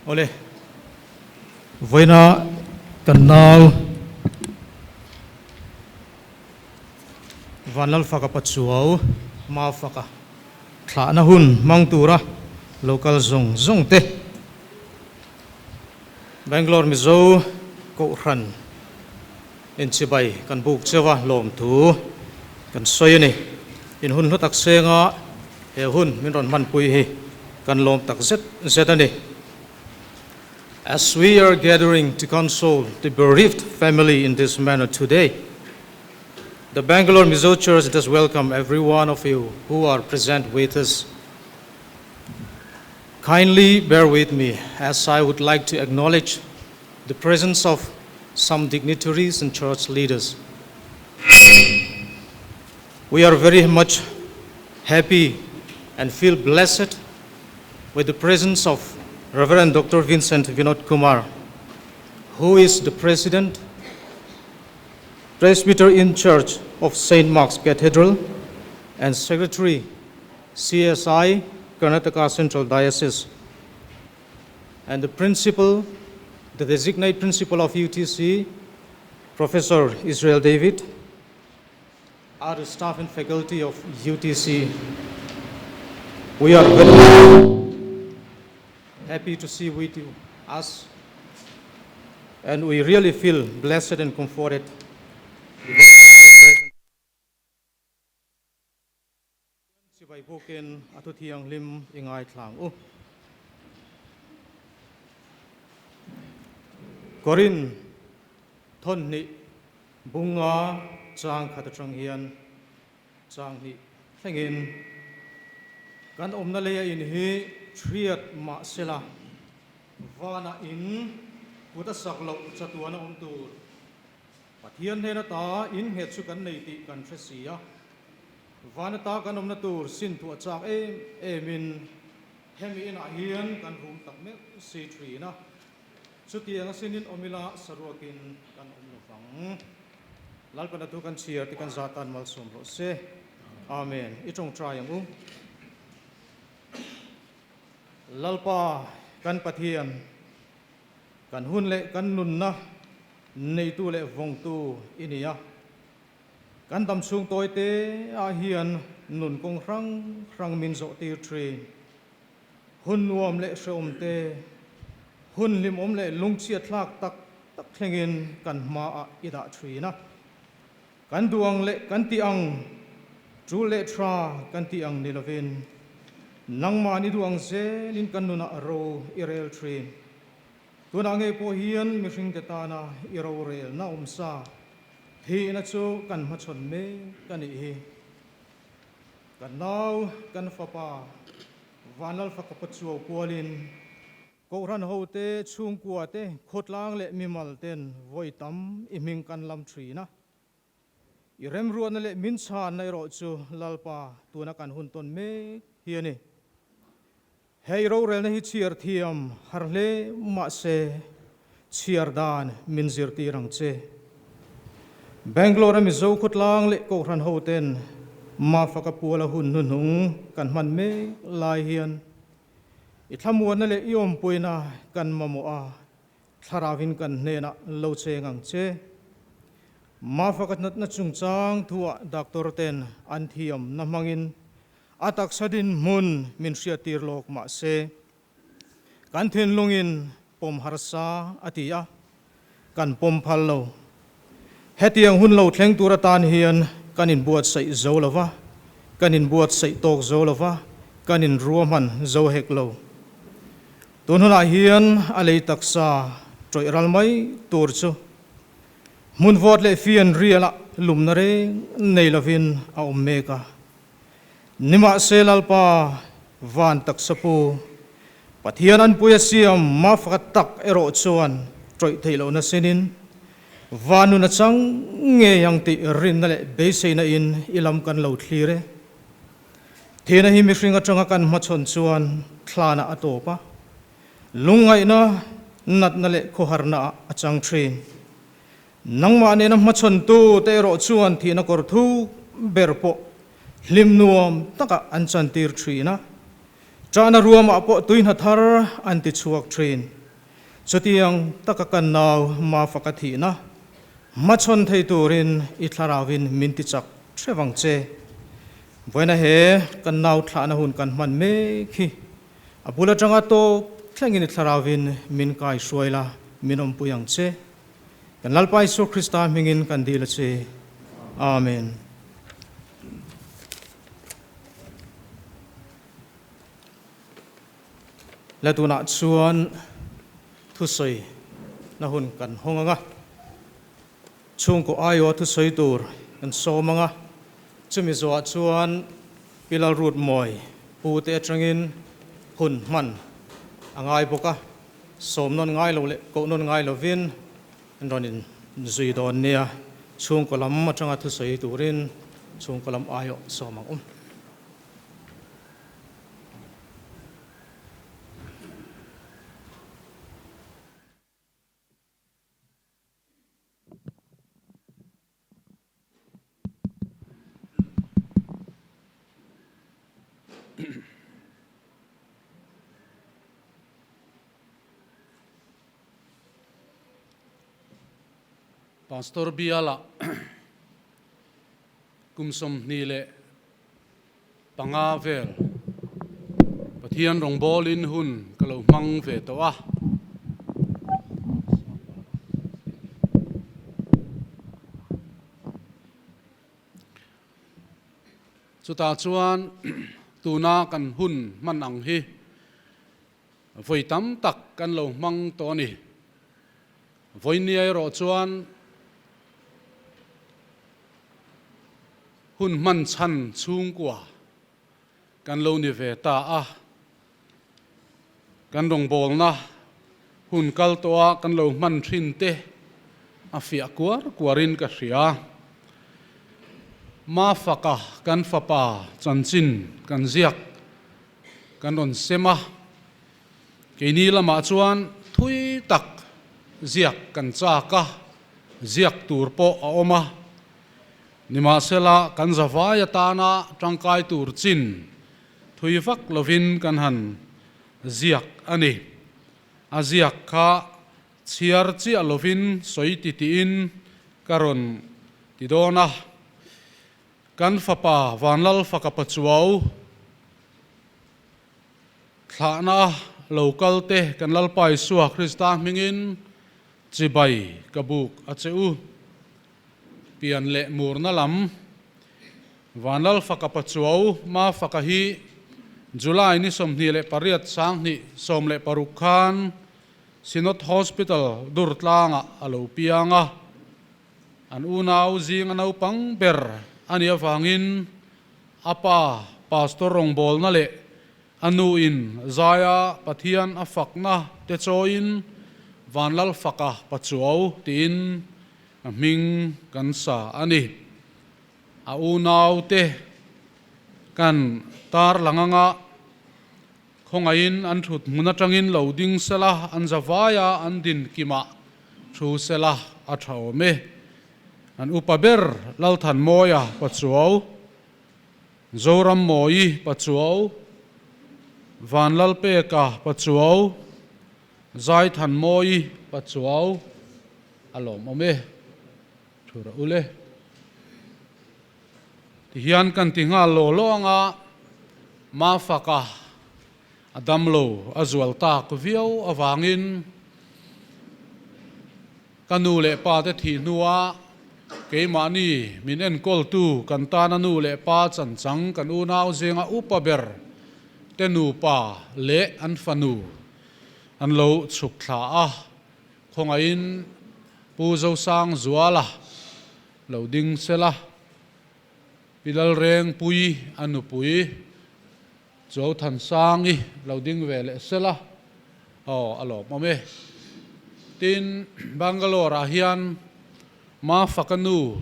Awle, vawiina kan nau Vanlalfaka Pachuau Mafaka thlahna hun hmang tura lo kal zawng zawng te, Bangalore Mizo Kohhran inchibai kan buk cheu a lawmthu kan sawi a ni. In hun hlu tak senga he hun min rawn hmanpui hi kan lawm tak zet zet a ni. As we are gathering to console the bereaved family in this manner today, the Bangalore Mizo Church does welcome every one of you who are present with us. Kindly bear with me as I would like to acknowledge the presence of some dignitaries and church leaders. We are very much happy and feel blessed with the presence of Reverend Dr. Vincent Vinod Kumar, who is the President, Presbyter in Church of St. Mark's Cathedral, and Secretary, CSI, Karnataka Central Diocese, and the Principal, the Designate Principal of UTC, Professor Israel David, other staff and faculty of UTC. We are very happy to see with you, us, and we really feel blessed and comforted because of your presence. Chibai bukin a thu thianghlim i ngaithlang u. Korin thawn hnih bunga chang khat atang hian chang hnih thlengin kan awmna leia in hi thiat mah sela vanah in kut a sak loh chatuan a awm tur Pathian hnen ata in nghet chu kan nei tih kan hre si a, van ata kan awmna tur sin thuah chak em emin hemi inah hian kan rum tak meuh si thin a, chutiang a sinin awm ila saruakin kan awm lo vang. Lalpana thu kan chhiar ti kan zah tan malsawm rawh se. Amen. I tawngtai ang u. Lalpa kan Pathian, Kan hun leh kan nunna neitu leh vawngtu i ni a. Kan dam chhung tawi te ah hian nun kawng hrang hrang min zawh tir thin. Hun nuam leh hreawm te, hun hlimawm leh lungchhiat thlak tak tak thlengin kan hma ah i dah thin a. Kan duh ang leh kan tih ang, tul leh tha kan tih ang ni lovin, nangmah ni duh ang zelin kan nunah ro i rel thin. Tunah ngei pawh hian mihringte tana i rorelna awmsa thihna chu kan hmachhawn mek a nih hi. Kan nau, kan fapa, Vanlalfaka Pachuau kualin, Kohhran hote, chhungkua te, khawtlang leh mimal ten vawi tam i hming kan lam thin a. I remruatna leh min chhanna erawh chu Lalpa tuna kan hun tawn mek hi a ni. Hei rorelna hi chhiar thiam har hle mahse chhiar dan min zirtir ang che. Bangalore-a Mizo khawtlang leh Kohhran hoten Mafaka puala hun hnuhnung kan hman mek lai hian I thlamuanna leh i awmpuina kan mamawh a, thlarauin kan hnenah lo cheng ang che. Mafa ka natna chungchang thuah doctor ten an thiamna hmangin a taksa dinhmun min hriattir lawk mah se, kan thinlungin pawm harsa a ti a, kan pawm phal lo. Hetiang hun lo thleng tur atan hian kan inbuatsaih zo lo va, kan inbuatsaih tawk zo lo va, kan inruahman zo hek lo. Tun hunah hian a lei taksa tawih ral mai tur chu hmun vawt leh fian rialah lumna reng nei lovin a awm mek a. Nimahse Lalpa van taksa pu Pathian anpui a siam mafaka tak erawh chuan tawih theih lohna sinin van nun a chang ngei ang tih rinna leh beiseina in i lam kan lo thlir e. Thihna hi mihring atanga kan hmachhawn chuan thlanah a tawp a, lungngaihna, natna leh khawharna ah a chang thin. Nangmah nena hmachhawntu te erawh chuan thihna kawr thuk ber pawh hlim nuam takah an chantir thin a. Ṭahna ruamah pawh tuihna thar an ti chhuak ṭhin. Chutiang taka kan nau Mafaka thihna hmachhawn thei turin i thlarauin min ti chak hrep ang che. Vawiina he kan nau thlahna hun kan hman mek hi a bul aṭanga tawp thlengin i thlarauin min kaihruai la, min awmpui ang che. Kan Lalpa Isua Krista hmingin kan dil a che. Amen. La tunah chuan thusawi na hun kan hawng ang a, chhungkaw aiawh thusawi tur kan sawm ang a, chumi zawhah chuan Pi Lalrutmawi pu te atangin hun hman a ngai bawk a, sawm nawn ngai lo leh koh nawn ngai lovin an rawn in zui dawn nia, chhungkaw lam atanga thusawi turin chhungkaw lam aiawh sawm ang um. Pastor Biala kum 25 vel Pathian rawngbawlin hun ka lo hmang ve tawh a. Chutah chuan tuna kan hun hman ang hi vawi tam tak kan lo hmang tawh a ni. Vawinia erawh chuan Hun hman chhan chhungkua kan lo ni ve ta a, kan rawngbawlna hun kal tawha kan lo hman thin te a fiah kuar kuarin ka hria. Mafaka kan fapa chanchin kan ziak kan rawn sem a, keini lamah chuan thui tak ziak kan chak a, ziak tur pawh a awm a. Nimahsela, kan zavai atana tangkai tur chin thui vak lovin kan han ziak a ni. A ziak kha chhiar chiah lovin sawi ti tiin ka rawn ti dawn a. Kan fapa Vanlal Faka Pachuau thlahna lo kal te kan Lalpa Isua Krista hmingin chibai ka buk a che u. Pian leh murna lam Vanlal Faka Pachuau Ma Faka hi July ni 28 2016 khan Synod Hospital Durtlangah a lo piang a, an unau zinga naupang ber a nih avangin a pa Pastor rawngbawlna leh A nu in Zaia Pathian a fakna te chawiin Vanlal Faka Pachuau tiin a hming kan sa a ni. A unau te kan tar lang anga khawngaihin an thut hmun atangin lo ding sela an zavaia an din kimah thu sela a tha awm e. An upa ber Lalthanmawia Pachuau Zoram Mawi Pachuau, Vanlalpeka Pachuau, Zaithan Mawi Pachuau a lawmawm e, thu rawh u le. Tihian kan ti nghal law law anga Mafaka a damlo a zual tak viau avangin Ka nu leh pa te thih hnua keimahni min enkawltu kan tana nu leh pa chanchang kan unau zinga upa ber te nupa leh an fanu an lo chhuk thla a, khawngaihin Pu Zosang Zuala lo ding sela, Pi Lalrengpui a nupui Chuau Thansangi lo ding ve leh sela, aw a lawmawm e. Tin, Bangalore ah hian Mafaka nu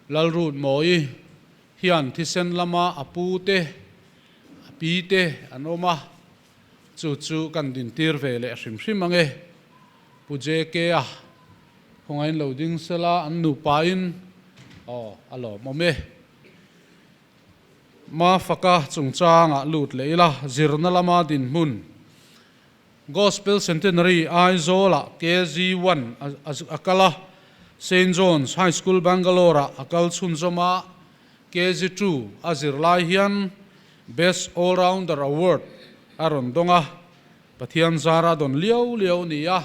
Lalrutmawi hian thisen lama a pu te, a pi te an awm a, chu chu kan dintir ve leh hrim hrim ang e. Pu JK a khawngaihin lo ding sela an nupain aw a lawmawm e. Mafaka chungchangah lut leh ila, zirna lama dinhmun Gospel Centenary Aizawl-ah KG one a kal a, Saint John's High School Bangalore-ah a kal chhunzawm a, KG 2 a zir lai hian Best All Rounder Award a rawn dawng a, Pathian zara dawn liau liau ni a,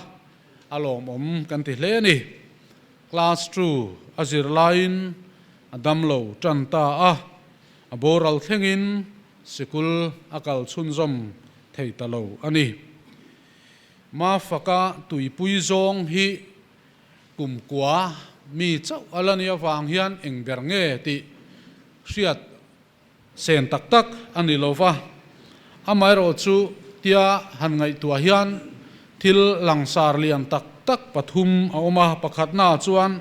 a lawmawm kan ti hle a ni. Class 2 a zir laiin a damlo tan ta a, a boral thlengin sikul a kal chhunzawm thei ta lo a ni. Mafaka tuipui zawng hi Kum kua mi chauh a la nih avang hian eng ber nge tih hriat sen tak tak a ni lo va. Amaherawhchu tia han ngaihtuah hian thil langsar lian tak tak pathum a awm a, pakhatnaah chuan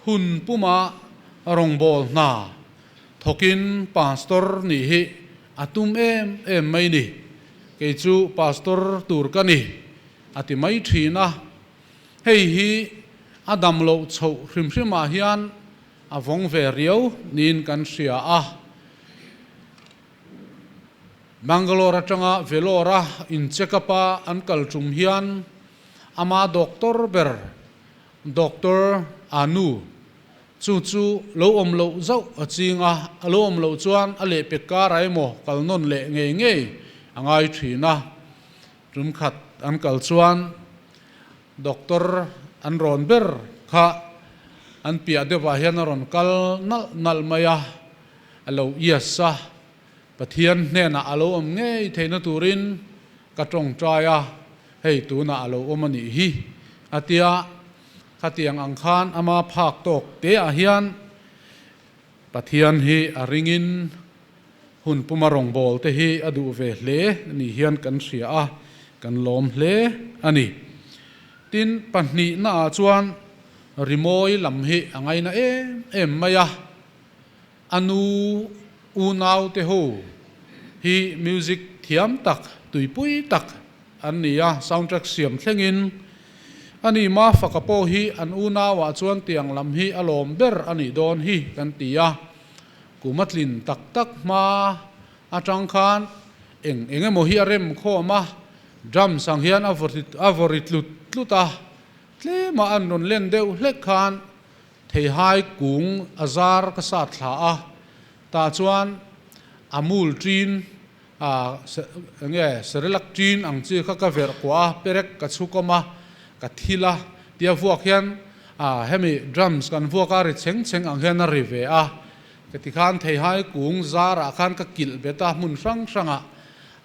hun puma rawngbâwl hna thawkin pastor nih hi a tum em em mai ni. Kei chu pastor tur ka ni a ti mai thin a. Hei hi a dam loh chhoh hrim hrimah hian a vawng ve riau niin kan hria a. Bangalore atanga Vellore-a in check up a an kal tum hian ama doctor ber Doctor Anu chu chu lo awm loh zauh a ching a, a lo awm loh chuan a lehpek karah emaw kal nawn leh ngei ngei a ngai thin a. Tum khat an kal chuan doctor an rawn ber kha an piah deuhah hian a rawn kal nalh nalh mai a, a lo yes a, Pathian hnenah a lo awm ngei theihna turin ka tawngtai a, hei tunah a lo awm a nih hi a tia, khatiang ang khan ama phak tawk teah hian Pathian hi a ringin Hun puma rawngbâwl te hi a duh ve hle ni hian kan hria a, kan lâwm hle a ni. Tin, pahnihnaah chuan rimawi lam hi a ngaina em em mai a, a nu unaute ho hi music thiam tak, tuipui tak an ni a, soundtrack siam thlengin a ni. Mafaka pawh hi an unauah chuan tiang lam hi a lâwm ber a nih dâwn hi kan ti a. Kum a tlin tak tak hma atang khan eng eng emaw hi a rem khawm a, drums ang hian a a vaw ri tlut tlut a, tlema an rawn len deuh hlek khan theihai kung a zar ka sat thla a, tah chuan a mul ṭin a eng nge Cerelac ṭin ang chi kha ka verh kuah a, perek ka chhukawm a, ka thil a, tia vuak hian a hemi drums kan vuak a ri chheng chheng ang hian a ri ve a, ka ti khan theihai kung zarah khan ka kilh bet a, hmun hrang hrangah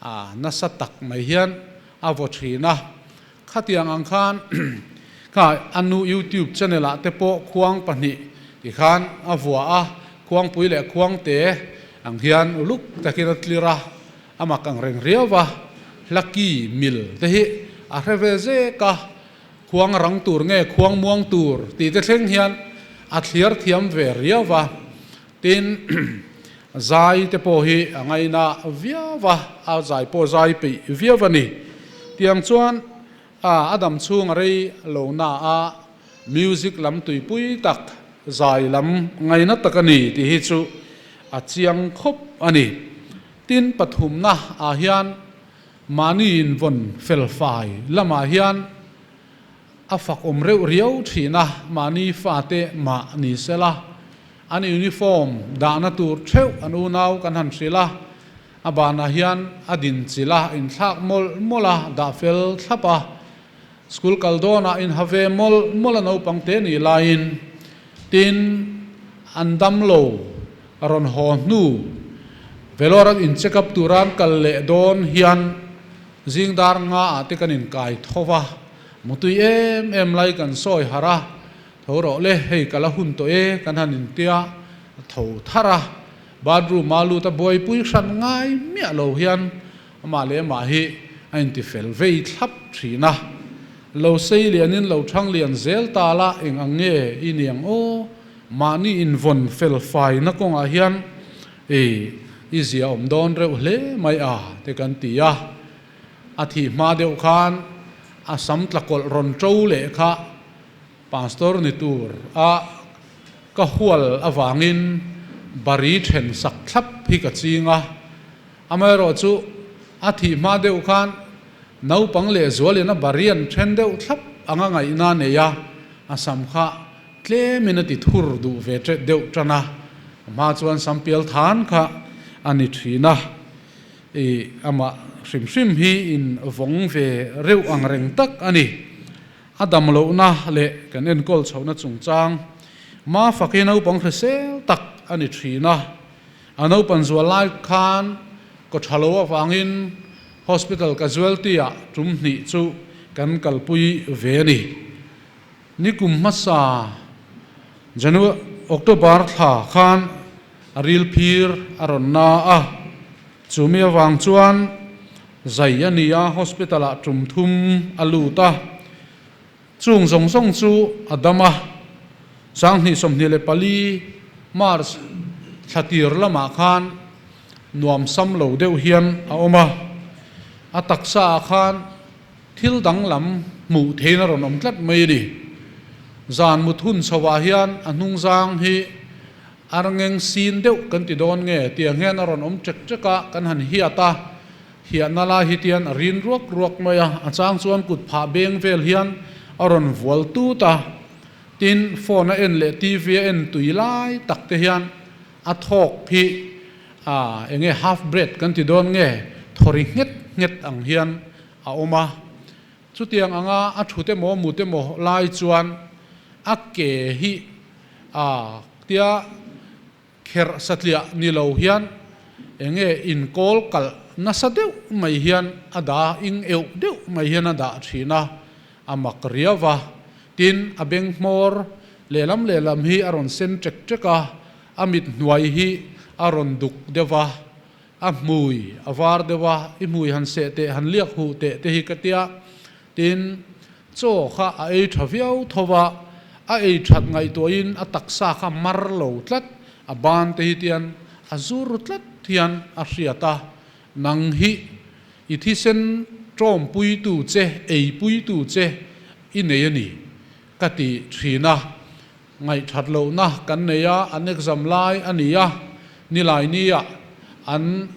a nasa tak mai hian a vaw thin a, khatiang ang khan kha a nu youtube channel ah te pawh khuang pahnih ti khan a vua a, khuangpui leh khuangte ang hian uluk takin a tlir a, a mak ang reng riau va, hlaki mil te hi a hre ve zek a, khuang rang tur nge khuang muang tur tih te thleng hian a thliar thiam ve riau va, tin zai te pawh hi a ngaina viau va, a zai pawh zai peih viau a ni. Tiang chuan a dam chhung a rei lo na a, music lam tuipui tak, zai lam ngaina tak a ni tih hi chu a chiang khawp a ni. Tin, pathumna ah hian mahni invawn fel fai lamah hian a fak awm reuh riau thin a, mahni fate mah ni sela an uniform dahna tur theuh an unau kan han hrilh a, a banah hian a din chilh a, inthlak mawlh mawlh a, dah fel thlap a, school kal dawnah inha ve mawlh mawlh a naupang te nih laiin tin an damlo rawn haw hnu Vellore an in check up tura an kal leh dawn hian zing dar nga ah te kan inkai tho va, mutui em em lai kan sawi harh a, tho rawh le hei ka la hun tawh e kan han intia tho thar a, bathroom a lut a buaipui hran ngai miah lo hian amah leh amah hi a inti fel vei thlap thin a, lo sei lianin lo thang lian zel ta la eng ang nge i niang aw. Mahni invawn fel faina kawngah hian i i zia awm dawn reuh hle mai a te kan ti a. A thih hma deuh khan a sam tlakawlh rawn ṭo leh kha pastor ni tur a ka hual avangin bari then sak thlap hi ka ching a. Amaherawhchu a thih hma deuh khan naupang leh zualin a bari an then deuh thlap anga ngaihna a nei a, a sam kha tlemin a ti thur duh ve deuh tan a, a hma chuan sam pial than kha a ni thin a. I amah hrim hrim hi in vawng ve reuh ang reng tak a ni. A dam lohna leh kan enkawl chhohna chungchang ma fak hi naupang hrisel tak a ni thin a. A naupan zual lai khan kaw tha lo avangin hospital casualty ah tum hnih chu kan kalpui ve a ni. Nikum hmasa January, October thla khan a ril phir a rawn na a, chumi avang chuan zai a ni a, hospital ah tum thum a lut a, chung zawng zawng chu a dam a, 2024 March thla tir lamah khan nuam sam lo deuh hian a awm a, a taksa ah khan Thil danglam hmuh theiin a rawn awm tlat mai a ni. Zan mut hun chhoah hian a hnungzang hi a rngeng sin deuh kan ti dawn nge tiang hian a rawn awm ṭek ṭek a, kan han hiat a, hiahna lai hi tian a rin ruak ruak mai a, a chang chuan kut phah beng vel hian a rawn vual tut a, tin phone a en leh TV a en tui lai tak te hian a thawk hi a enge half breath kan ti dawn nge thawri nghet nghet ang hian a awm a, chutiang anga a thut emaw mut emaw lai chuan a ke hi a tia kherh satliah ni lo hian enge inkawl kalh nasa deuh mai hian a dah ing euh deuh mai hian a dah thin a, a mak riau va, tin a beng hmawr lehlam lehlam hi a rawn sen ṭek ṭek a, a mit hnuai hi a rawn duk deuh va. A hmui a var deuh a, i hmui han seh teh, han liak huh teh te hi ka tia. Tin, chaw kha a ei tha viau tho va, a ei that ngaihtuahin a taksa kha mar lo tlat, a ban te hi tian a zur tlat hian a hriat a, nang hi i thisen tawmpuitu che, eipuitu che i nei a ni ka ti thin a. Ngaihthat lohna kan nei a, an exam lai a ni a, Nilaini-ah an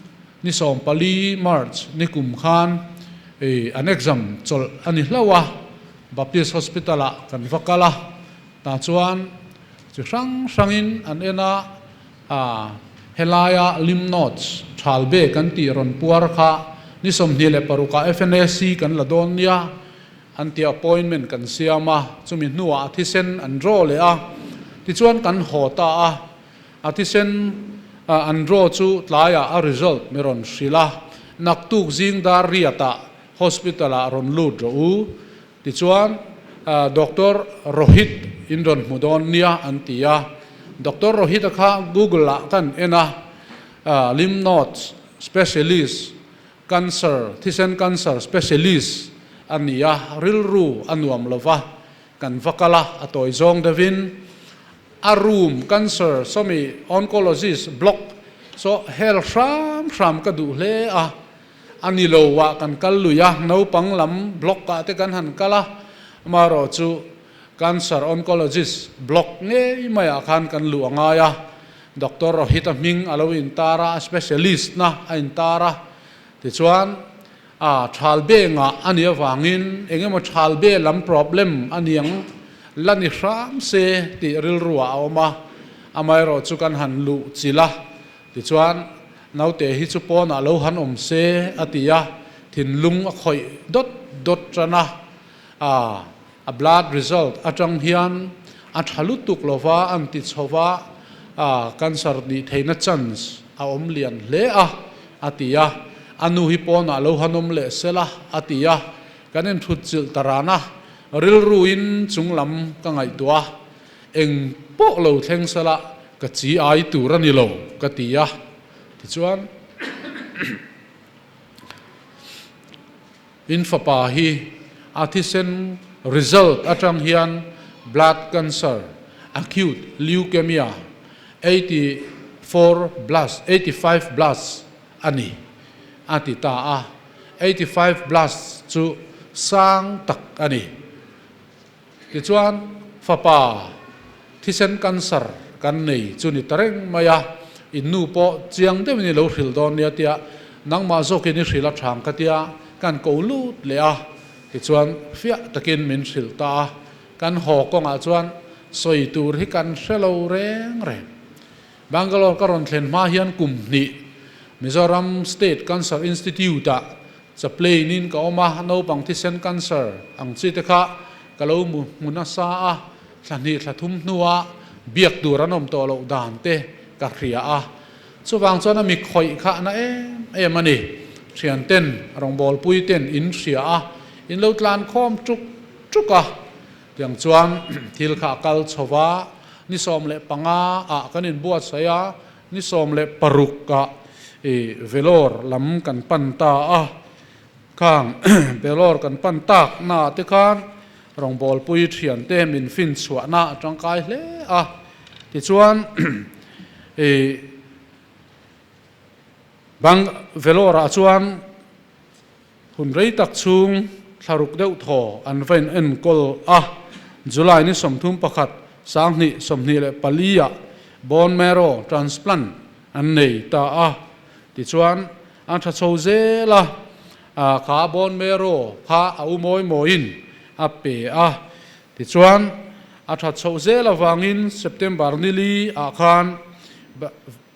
ni 14 March ni kum khan an exam chawlh a ni hlauh a, Baptist Hospital-ah kan va kal a, tah chuan chi hrang hrangin an en a, helaia lymph nodes thalbe kan tih rawn puar kha ni 26 ah FNAC kan la dawn nia. An ti appointment kan siam a, chumi hnuah a thisen an draw leh a, tichuan kan haw ta a, a thisen an draw chu tlaiah a result mi rawn hrilh a, naktuk zing dar riatah hospital ah rawn lut rawh u, tichuan Doctor Rohit in rawn hmu dawn nia an ti a, Doctor Rohit a kha google ah kan en a, lymph nodes specialist Cancer, thisen cancer specialist a ni a, rilru a nuam lo va, kan va kal a, a tawi zawng deuhin a room cancer sawmi oncologist block saw hel hram hram ka duh hle a, a ni lo ah kan kal lui a, naupang lam block ah te kan han kal a, amaherawh chu cancer oncologist block ngei maiah khan kan luh a ngai a. Doctor Rohit-a hming a lo intar a, a specialist na a intar a, tichuan a thalbe ngah a nih avangin eng emaw thalbe lam problem a niang la ni hram se tih rilruah a awm a, amaherawh chu kan han luh chilh a, tichuan naute hi chu pawnah lo han awm se a ti a, thinlung a khawih dawt dawt tan a, A blood result atang hian a tha lutuk lova an ti chho va, cancer nih theihna chance a awm lian hle a, a ti a. A nu hi pawnah lo han awm leh sela, a ti a. Kan inthut chilh ta ran a, rilruin chunglam ka ngaihtuah a, eng pawh lo thleng sela ka chi ai tur a ni lo, ka ti a. Tichuan. In fapa hi a thisen result atang hian blood cancer, acute leukemia, 84 blast, 85 blast a ni, a ti ta a. 85 blast chu sang tak a ni. Tichuan fapa thisen cancer kan nei chu ni ta reng mai a. In nu pawh chiang deuhin i lo hrilh dawn nia tia nangmah zawkin i hrilh a thang ka tia kan ko lut leh a, tichuan fiah takin min hrilh ta a, kan haw kawngah chuan sawi tur hi kan hre lo reng reng. Bangalore ka rawn thlen hma hian kum hnih Mizoram State Cancer Institute-ah chaplain in ka awm a, naupang thisen cancer ang chi te kha ka lo hmu nasa a, thla hnih thla thum hnua biak tur an awm tawh loh dan te ka hria a, chuvang chuan a mi khawih kha na em em a ni. Thian ten, rawngbawlpui ten in hria a, in lo tlan khawm tuk tuk a, tiang chuan thil kha a kal chho va, ni 15 ah kan inbuatsaih a, Ni 16 ah i Vellore lam kan pan ta a, khang Vellore kan pan tak na ah te khan rawngbawlpui thian te min fin chhuahna a tangkai hle a, tichuan i Bang Vellore ah chuan hun rei tak chhung thlaruk deuh thaw an va in enkawl a, July ni 31, 2024 ah bone marrow transplant an nei ta a, tichuan an tha chho zel a, kha bone marrow kha a u mawi mawiin a pe a, tichuan a tha chhoh zel avangin September ni li ah khan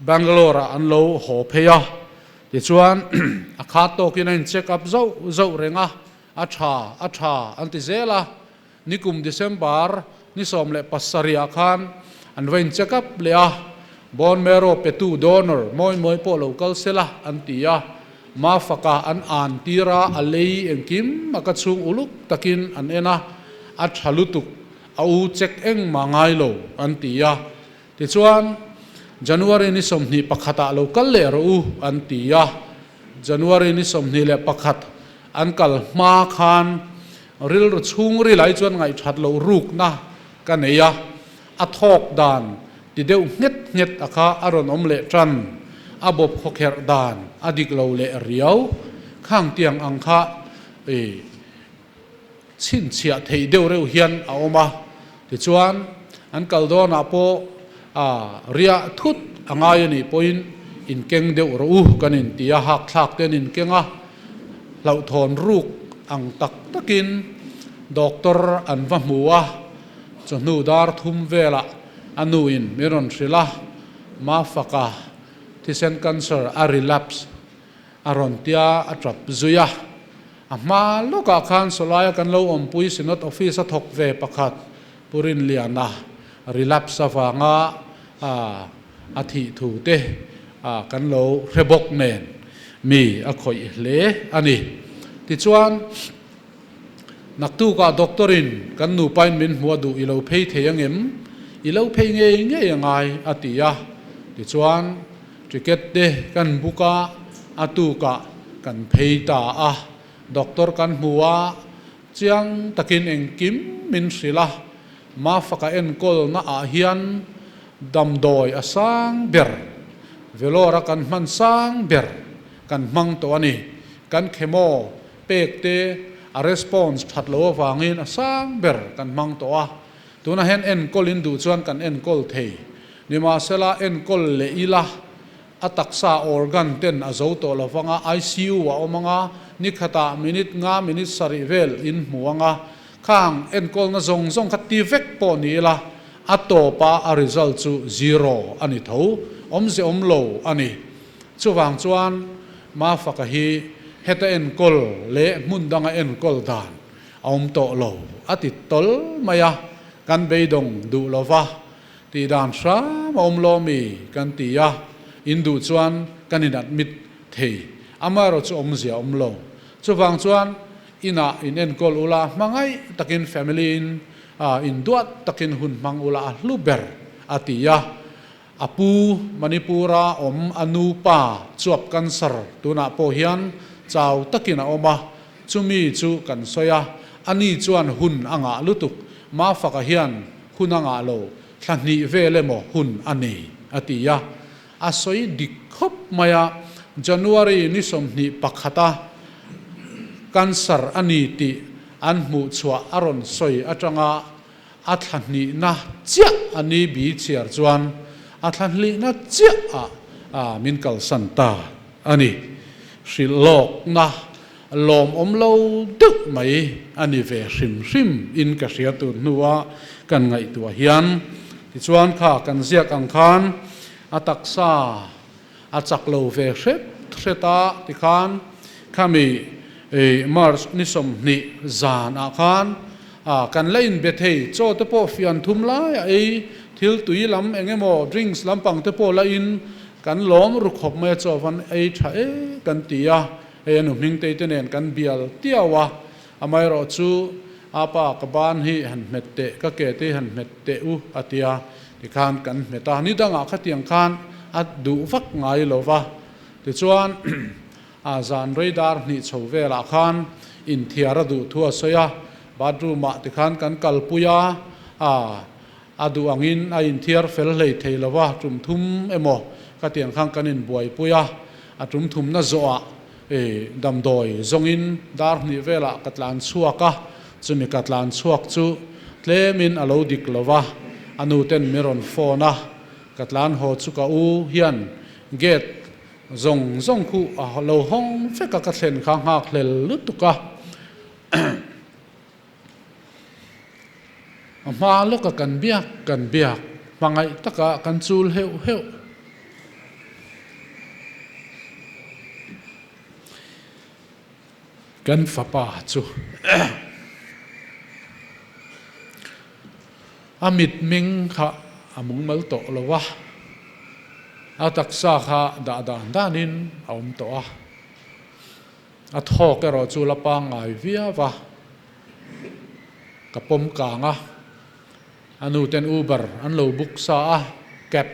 Bangalore ah an lo haw phei a. Tichuan, a khat tawkin a in check up zauh zauh reng a, a tha, a tha an ti zel a. Nikum December ni 17 ah khan an va in check up leh a, bone marrow petu donor mawi mawi pawh lo kal sela an ti a, Mafaka an an tir a, a lei engkim a ka chhung uluk takin an en a, a tha lutuk, a u check engmah ngai lo an ti a. Tichuan, January ni 21 ah lo kal leh rawh u an ti a, January ni 21 an kal hma khan rilru chhungril ai chuan ngaihthat loh rukna ka nei a, a thawk dan ti deuh nghet nghet a kha a rawn awm leh tan, a bawp khawkherh dan a dik lo leh riau, khang tiang ang kha i chhinchhiah theih deuh reuh hian a awm a, tichuan an kal dawnah pawh a riah thut a ngai a nih pawhin inkeng deuh rawh u kan inti a, hakthlak te an inkeng a, hlauhthawn ruk ang tak takin doctor an va hmu a, chawhnu dar thum velah a nuin min rawn hrilh a, Mafaka thisen cancer a relapse A rawn tia a tap zui a. A hma lawkah khan Sawlaia kan lo awmpui Synod Office a thawk ve pakhat Pu Rinliana relapse avanga a thih thu te kan lo hre bawk nen mi a khawih hle a ni. Tichuan, naktukah doctor in kan nupain min hmuh a duh i lo phei thei angem? I lo phei ngei ngei a ngai a ti a. Tichuan, Ticket te kan book a, a tukah kan phei ta a, doctor kan hmu a, chiang takin engkim min hrilh a, Mafaka enkawlna ah hian damdawi a sang ber, Vellore a kan hman sang ber kan hmang tawh a ni, kan chemo pek te a response that lo avangin a sang ber kan hmang tawh a, tunah hian enkawl in duh chuan kan enkawl thei. Nimahsela, enkawl leh ila, a taksa organ ten a zo tawh lo vang a, ICU a awm ang a, ni khatah minute nga minute sarih vel in hmu ang a, khang enkawlna zawng zawng kha ti vek pawh ni ila, a tawpa a result chu zero a ni tho, awmze awm lo a ni. Chuvang chuan Mafaka hi heta enkawl leh hmun danga enkawl dan a awm tawh lo a ti tawl mai a, kan beidawng duh lo va. Tih dan hram a awm lo mi kan ti a, in duh chuan kan in admit thei. Amaherawh chu awmzia a awm lo. Chuvang chuan inah in enkawl ula, hmangaih takin family in in duat takin hun hmang ula a hlu ber a ti a. A pu Manipura awm a nu pa chuap cancer tunah pawh hian chau takin a awm a, chumi chu kan sawi a, ani chuan hun a ngah lutuk. Mafaka hian Hun a ngah lo, thla hnih vel emaw hun a nei, a ti a. A sawi dik khawp mai a, January ni 21 a cancer a ni tih an hmuh chhuah a rawn sawi atanga a thla hnihna chiah a ni bi chhiar chuan a thla hlihna chiah ah a min kalsan ta a ni. Hrilh lawkna lawmawm lo deuh mai a ni ve hrim hrim in ka hria tun hnua kan ngaihtuah hian. Tichuan kha kan ziak ang khan a taksa a chak lo ve hret hret a tikhan khami March ni 20 zan ah khan kan la inbe thei chaw te pawh fian thum lai a ei thil tui lam eng emaw drinks lampang te pawh la in kan lawm ru khawp mai a chaw van ei tha e kan ti a hei a nu hming tei te nen kan bial tiau a amaherawh chu a pa ka ban hi han hmet teh ka ke te hi han hmet teh u a tia Tikhan kan hmet a, ni dangah khatiang khan a duh vak ngai lo va. Tichuan, a zan rei dar hnih chho velah khan inthiar a duh thu a sawi a, bathroom-ah tikhan kan kalpui a, a a duh angin a inthiar fel hlei thei lo va, tum thum emaw khatiang khan kan inbuaipui a, a tum thumna zawhah damdawi zawngin dar hnih velah ka tlan chhuak a, Chumi ka tlan chhuak chu tlemin a lo dik lo va, a nu ten min rawn phone a, ka tlan haw chu ka u hian gate zawng zawng khu a lo hawng vek a, ka thlen kha nghak hlel lutuk a, a hma lawka kan biak kan biak hmangaih taka kan chul heuh heuh. Kan fapa chu a mitming kha a mungmal tawh lo a, a taksa kha dah dan danin a awm tawh a, a thawk erawh chu la pangngai viau a, ka pawm kang a, a nuten Uber an lo book sa a, cab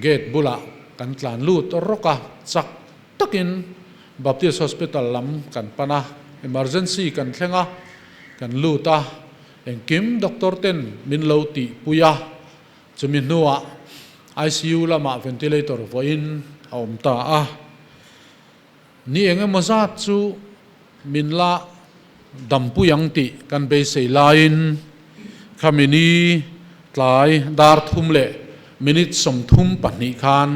Gate bulah kan tlan lut rawk a, chak takin Baptist Hospital lam kan pan a, emergency kan thleng a, kan lut a, engkim doctor ten min lo tihpui a, chumi hnuah ICU lamah ventilator vawiin a awm ta a. Ni eng emaw zat chu min la dampui ang tih kan beisei laiin khami ni tlai dar thum leh minute 32 khan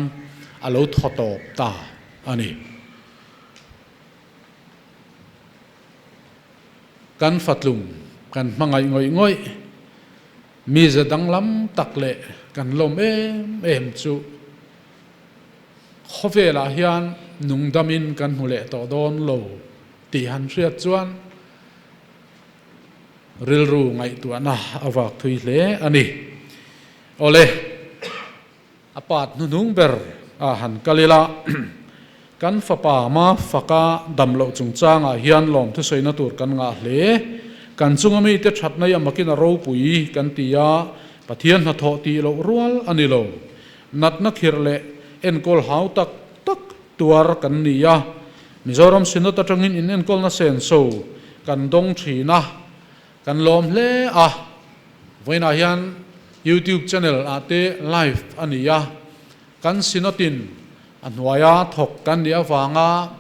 a lo thaw tawp ta a ni. Kan fatlum kan hmangaih ngawih ngawih, mize danglam tak leh kan lawm em em chu Khawvelah hian nungdamin kan hmu leh tawh dawn lo tih han hriat chuan rilru ngaihtuahna a vak thui hle a ni. Awle, a pat hnuhnung ber a han kal ila, kan fapa Mafaka dam loh chungchangah hian lawmthusawiina tur kan ngah hle. Kan chunga mite thatna i amakin a ropui kan ti a, Pathian hnathawh tih loh rual a ni lo. Natna khirh leh enkawl hau tak tak tuar kan ni a, Mizoram Synod atangin inenkawlna senso kan dawng thin a, kan lawm hle a. Vawiinah hian YouTube channel ah te live a ni a, kan Synod in a hnuaia thawk kan nih avanga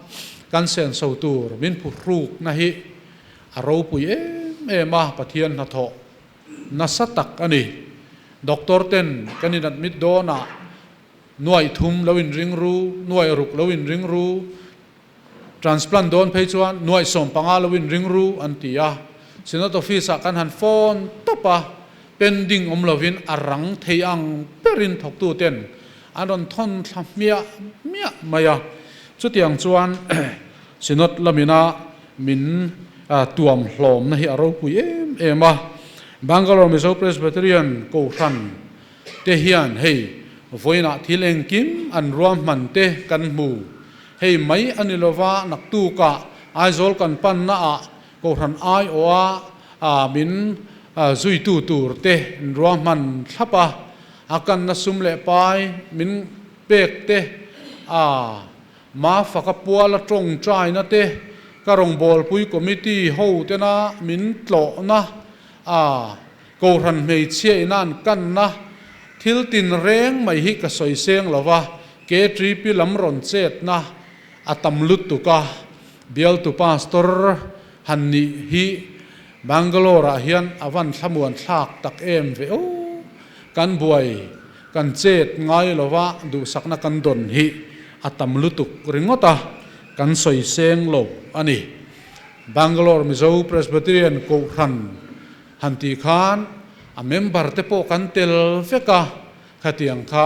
kan senso tur min phuhrukna hi a ropui em em a, Pathian hnathawh nasa tak a ni. Doctor ten kan in admit dawn ah nuaih thum lo in ring ru, nuaih ruk lo in ring ru, transplant dawn phei chuan nuaih 15 lo in ring ru an ti a. Synod office ah kan han phone tawp a, pending awm lovin a rang thei ang berin thawktu ten an rawn thawn thla hmiah hmiah mai a. Chutiang chuan Synod lamina min tuam hlawmna hi a ropui em em a. Bangalore Mizo Presbyterian Kohhran te hian hei vawiinah thil engkim an ruahman te kan hmu. Hei mai a ni lova, naktukah Aizawl kan panna ah Kohhran aiawha min zuitu tur te an ruahman thlap a, a kanna sum leh pai min pek te a Mafaka puala tawngtaina te, ka rawngbawlpui committee ho tena min tlawhna a Kohhran hmeichhia ina an kanna thil tinreng mai hi ka sawi seng lo va, KTP lam rawn chetna a tam lutuk a, bialtu pastor han nih hi Bangalore ah hian a van thlamuan thlak tak em ve aw, kan buai. Kan chet ngai lova duhsakna kan dawn hi a tam lutuk ringawt a, kan sawi seng lo a ni. Bangalore Mizo Presbyterian Kohhran han tih khan a member te pawh kan tel vek a, khatiang kha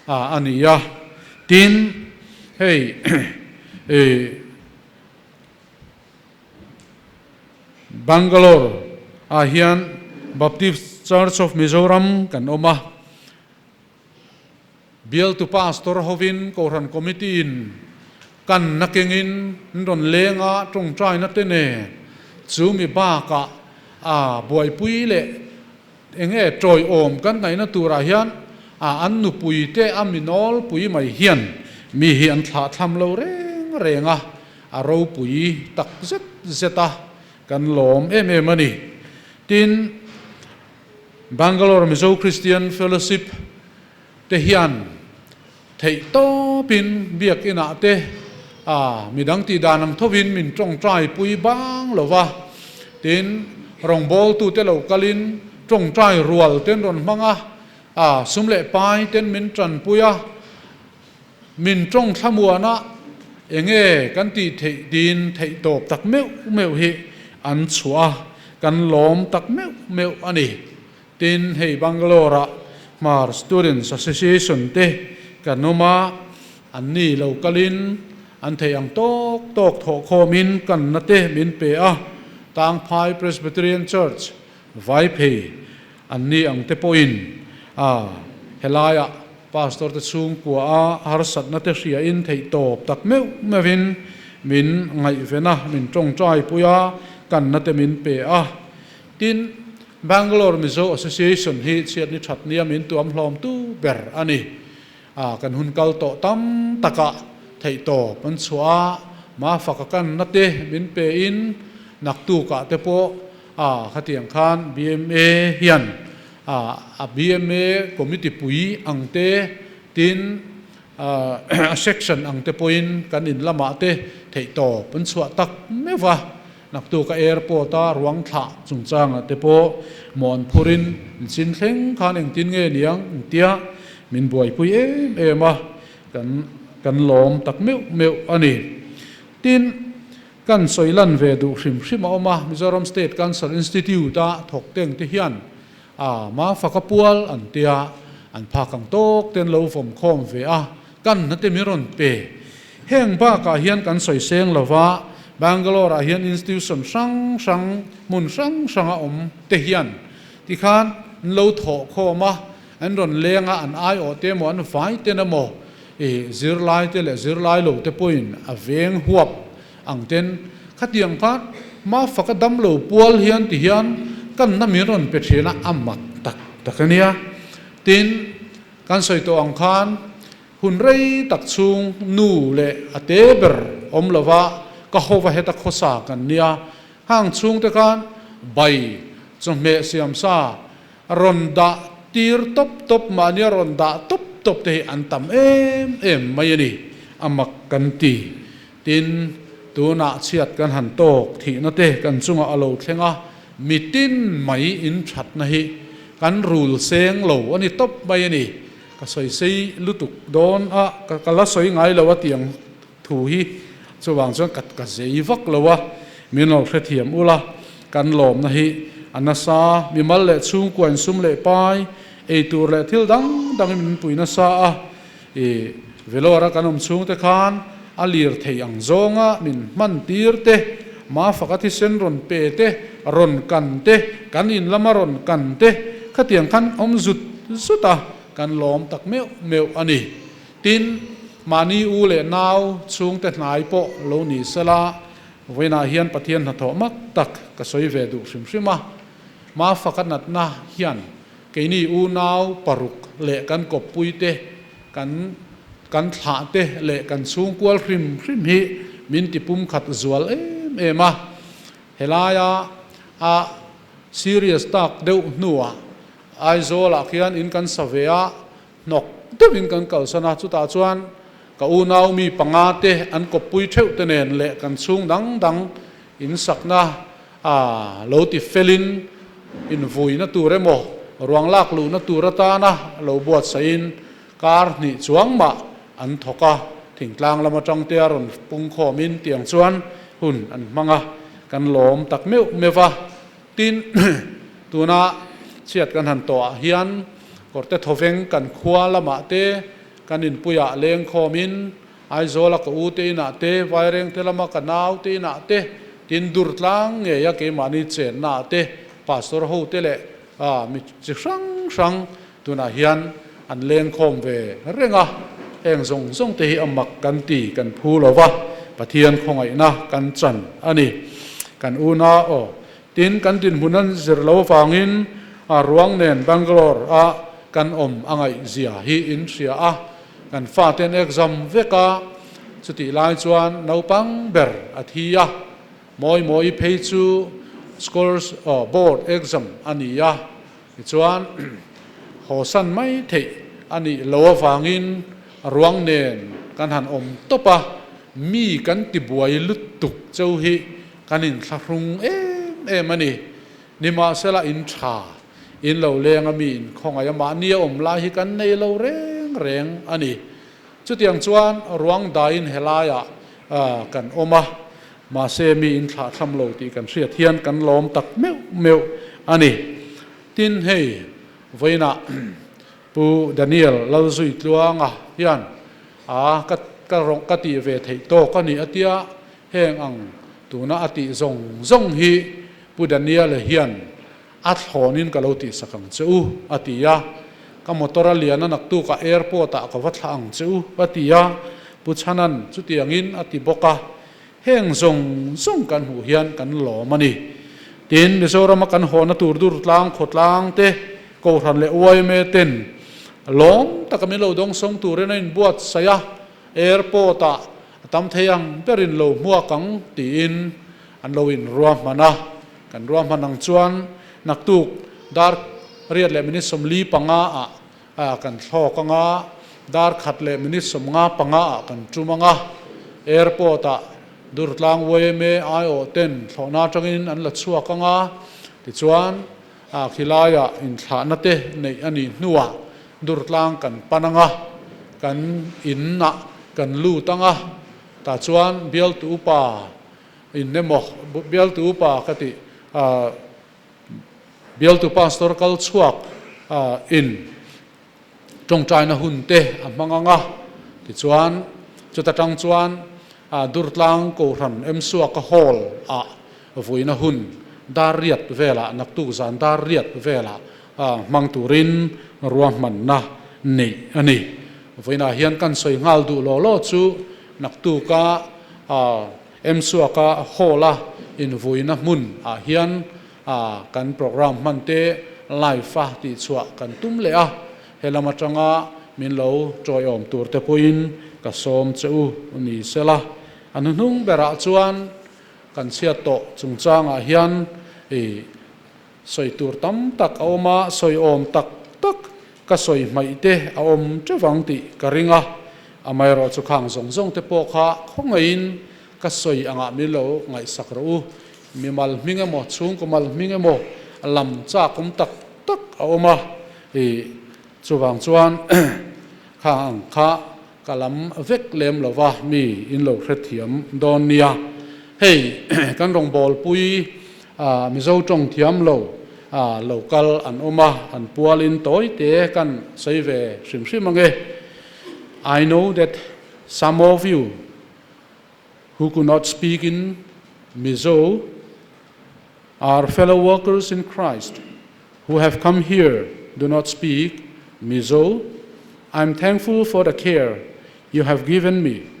a ni a. Tin, hei Bangalore ah hian Baptist Church of Mizoram kan awm a, Bialtu Pastor hovin Kohhran Committee in kan na kengin an rawn leng a, tawngtaina te nen chu mi bakah a buaipui leh enge tawiawm kan ngaihna turah hian a an nupui te a mi nawlpui mai hian mi hi an thlahthlam lo reng reng a, a ropui tak zet zet a, kan lawm em em a ni. Tin, Bangalore Mizo Christian Fellowship te hian theih tawpin biakinah te a midang tih dan ang thovin min tawngtai pui bang lo va, tin, rawngbawltute lo kalin tawngtai rual ten rawn hmang a, a sum leh pai ten min tanpui a, min tawng thlamuan a, enge kan tih theih din theih tawp tak meuh meuh hi an chhuah a, kan lawm tak meuh meuh a ni. Tin, hei Bangalore-ah Hmar Students Association te kan awm a, an ni lo kalin an theih ang tawk tawk thawhkhawmin kanna te min pe a, Tangphai Presbyterian Church, Vaiphei an ni ang te pawhin a helaiah Pastor te chhungkua a harsatna te hriain theih tawp tak meuh meuhin min ngaihven a, min tawngtai pui a, kanna te min pe a. Tin, Bangalore Mizo Association hi chhiatni that nia min tuam hlawm tu ber a ni. A, kan hun kal tawh tam takah theih tawp an chhuah a, mafaka kanna te min pe in naktukah te pawh a, khatiang khan bma hian a, a bma committee pui ang te tin a section ang te pawhin kan in lamah te theih tawp an chhuah tak meuh va. Naktuk a airport a ruang thlah chungchangah te pawh mawn phurin in chin thleng khan engtin nge niang engtia min buaipui em em a, kan kan lawm tak meuh meuh a ni. Tin, kan sawi lan ve duh hrim hrim a awm a, Mizoram State Cancer Institute a thawk teng te hian a mafaka pual an tia an phak ang tawk ten lo vawm khawm ve a, Kan hnate min rawn pe. Heng bakah hian kan sawi seng lo va, Bangalore-ah hian institution hrang hrang, hmun hrang hranga awm te hian tikhan an lo thawh khawm a, an rawn leng a, an aiawh te emaw, an vai ten emaw, ih zirlai te leh zirlai lo te pawhin a veng huap ang ten khatiang khan hma faka dam lo pual hian ti hian kan hna min rawn pe thin a, a mak tak tak a nia. Tin. Kan sawi tawh ang khan hun rei tak chhung nu leh a te ber awm lova ka hova heta khawsa kan nia. Hang chhungte khan bai chawhmeh siamsa rawn dah tir tawp tawp mahnia rawn dah tawp tawp te hi an tam em em mai a ni, a mak kan ti. Tin, tunah chhiat kan han tawk thihna te kan chungah a lo thleng a, mitin mai in thatna hi kan rul seng lo a ni tawp mai a ni. Ka sawi sei lutuk dawn a, ka la sawi ngai lo a tiang thu hi chuvang chuan ka ka zei vak lo a, min lo hrethiam ula, kan lawmna hi a nasa, mimal leh chhungkua insum leh pai, eitur leh thil dang dangin min pui nasa a, I Vellore-a kan awm chhungte khan a lir thei ang zawnga min hman tir te, Mafaka thisen rawn pe te, rawn kan te, kan in lama rawn kan te, khatiang khan awm zut zut a, kan lawm tak meuh meuh a ni. Tin, mahni u leh nau chhungte hnai pawh lo ni sela, vawiinah hian Pathian hnathawh mak tak ka sawi ve duh hrim hrim a. Mafaka natna hian Keini unau paruk leh kan kawppuite, kan kan thlahte leh kan chhungkual hrim hrim hi min ti pumkhat zual em em a. Helaia a serious tak deuh hnuah Aizawlah khian in kan sa ve a, hnawk deuhin kan kalsan a, chutah chuan ka unau mi panga te an kawppui theuh te nen leh kan chhung dang dang in sakna A lo ti felin invuina tur emaw, ruang lak luhna tur atana lo buatsaihin kar hnih chuang mah an thawk a, thingtlang lam atang te a rawn pung khawmin tiang chuan hun an hmang a, kan lawm tak meuh meuh va. Tin, tuna chhiat kan han tawhah hian kawrte thawveng kan khua lamah te kan inpuiah leng khawmin Aizawla ka u te inah te, Vairengte lama ka nau te inah te, tin Durtlang ngeia keimahni chennaah te Pastor ho te leh mi chi hrang hrang tunah hian an lengkhawm ve reng a, heng zawng zawng te hi a mak kan ti kan phu lo va, Pathian khawngaihna kan chan a ni. Kan una aw tin kan dinhmun an zir lo avangin ruang nen Bangalore a kan awm a ngaih zia hi in hria a, Kan fate an exam vek a, chutih lai chuan naupang ber a thi a, mawi mawi phei chu scores board exam a ni a, tichuan hawsan mai theih a nih lo avangin ruang nen kan han awm tawp a, mi kan tibuai lutuk cheu hi kan inthlahrung em em a ni. Nimahsela in tha, in lo leng a mi in khawngaih a mahni a awm lai hi kan nei lo reng reng a ni. Chutiang chuan ruang daiin helaiah kan awm a, mahse mi in thlahthlam lo tih kan hriat hian kan lawm tak meuh meuh a ni. Tin hei vawiinah Pu Daniel Lalzuitluanga hian a ka ka rawng ka tih ve theih tawk a ni a tia, heng ang tuna a tih zawng zawng hi Pu Daniel-a hian a thlawnin ka lo tihsak ang che u a ti a, ka motor a lian a naktukah airport-ah ka va thlah ang che u a ti a, Pu Chhanan chutiangin a ti bawk a, heng zawng zawng kan hmuh hian kan lawm a ni. Tin, Mizorama kan hawhna tur dur tlang khawtlang te, Kohhran leh yma ten lawm taka min lo dawngsawng turin a inbuatsaih a, airport-ah a tam thei ang berin lo hmuak ang tiin an lo inruahman a. Kan ruahman ang chuan naktuk dar riat leh minute 45 ah kan thlawk ang a, dar khat leh minute 55 ah kan tum ang a, airport-ah Durtlang yma aiawh ten thlawhna atangin an la chhuak ang a, tichuan A khilaiah inthlahna te neih a nih hnuah Durtlang kan pan ang a, kan innah kan lut ang a, tah chuan bialtu upa in emaw, bialtu upa ka tih, bialtu pastor kal chhuak in tawngtaina hun te a hmang ang a, tichuan chuta tang chuan Durtlang Kohhran Emsuaka Hall ah vuina hun dar riat velah naktuk zan dar riat velah hmang turin ruahmanna neih a ni. Vawiinah hian kan sawi nghal duh law law chu naktuka Emsuaka Hall a invuina hmun ah hian kan program hman te live a tihchhuah kan tum leh a, he lam atanga min lo tawiawm tur te pawhin ka sawm che u ni sela. A hnuhnung berah chuan kan chhiat tawh chungchangah hian i sawi tur tam tak a awm a, sawi awm tak tak ka sawi hmaih te a awm teuh ang tih ka ring a, amaherawhchu khang zawng zawng te pawh kha khawngaihin ka sawi angah min lo ngaihsak rawh u. Mi mal hming emaw, chhungkaw mal hming emaw lam chak awm tak tak a awm a, ih chuvang chuan kha ang kha ka lam vek lem lo va, mi in lo hrethiam dawn nia. Hei kan rawngbawlpui Mizo tawng thiam lo lo kal an awm a, an pualin tawi te kan sawi ve hrim hrim ange. I know that some of you who could not speak in Mizo are fellow workers in Christ who have come here do not speak Mizo. I'm thankful for the care you have given me.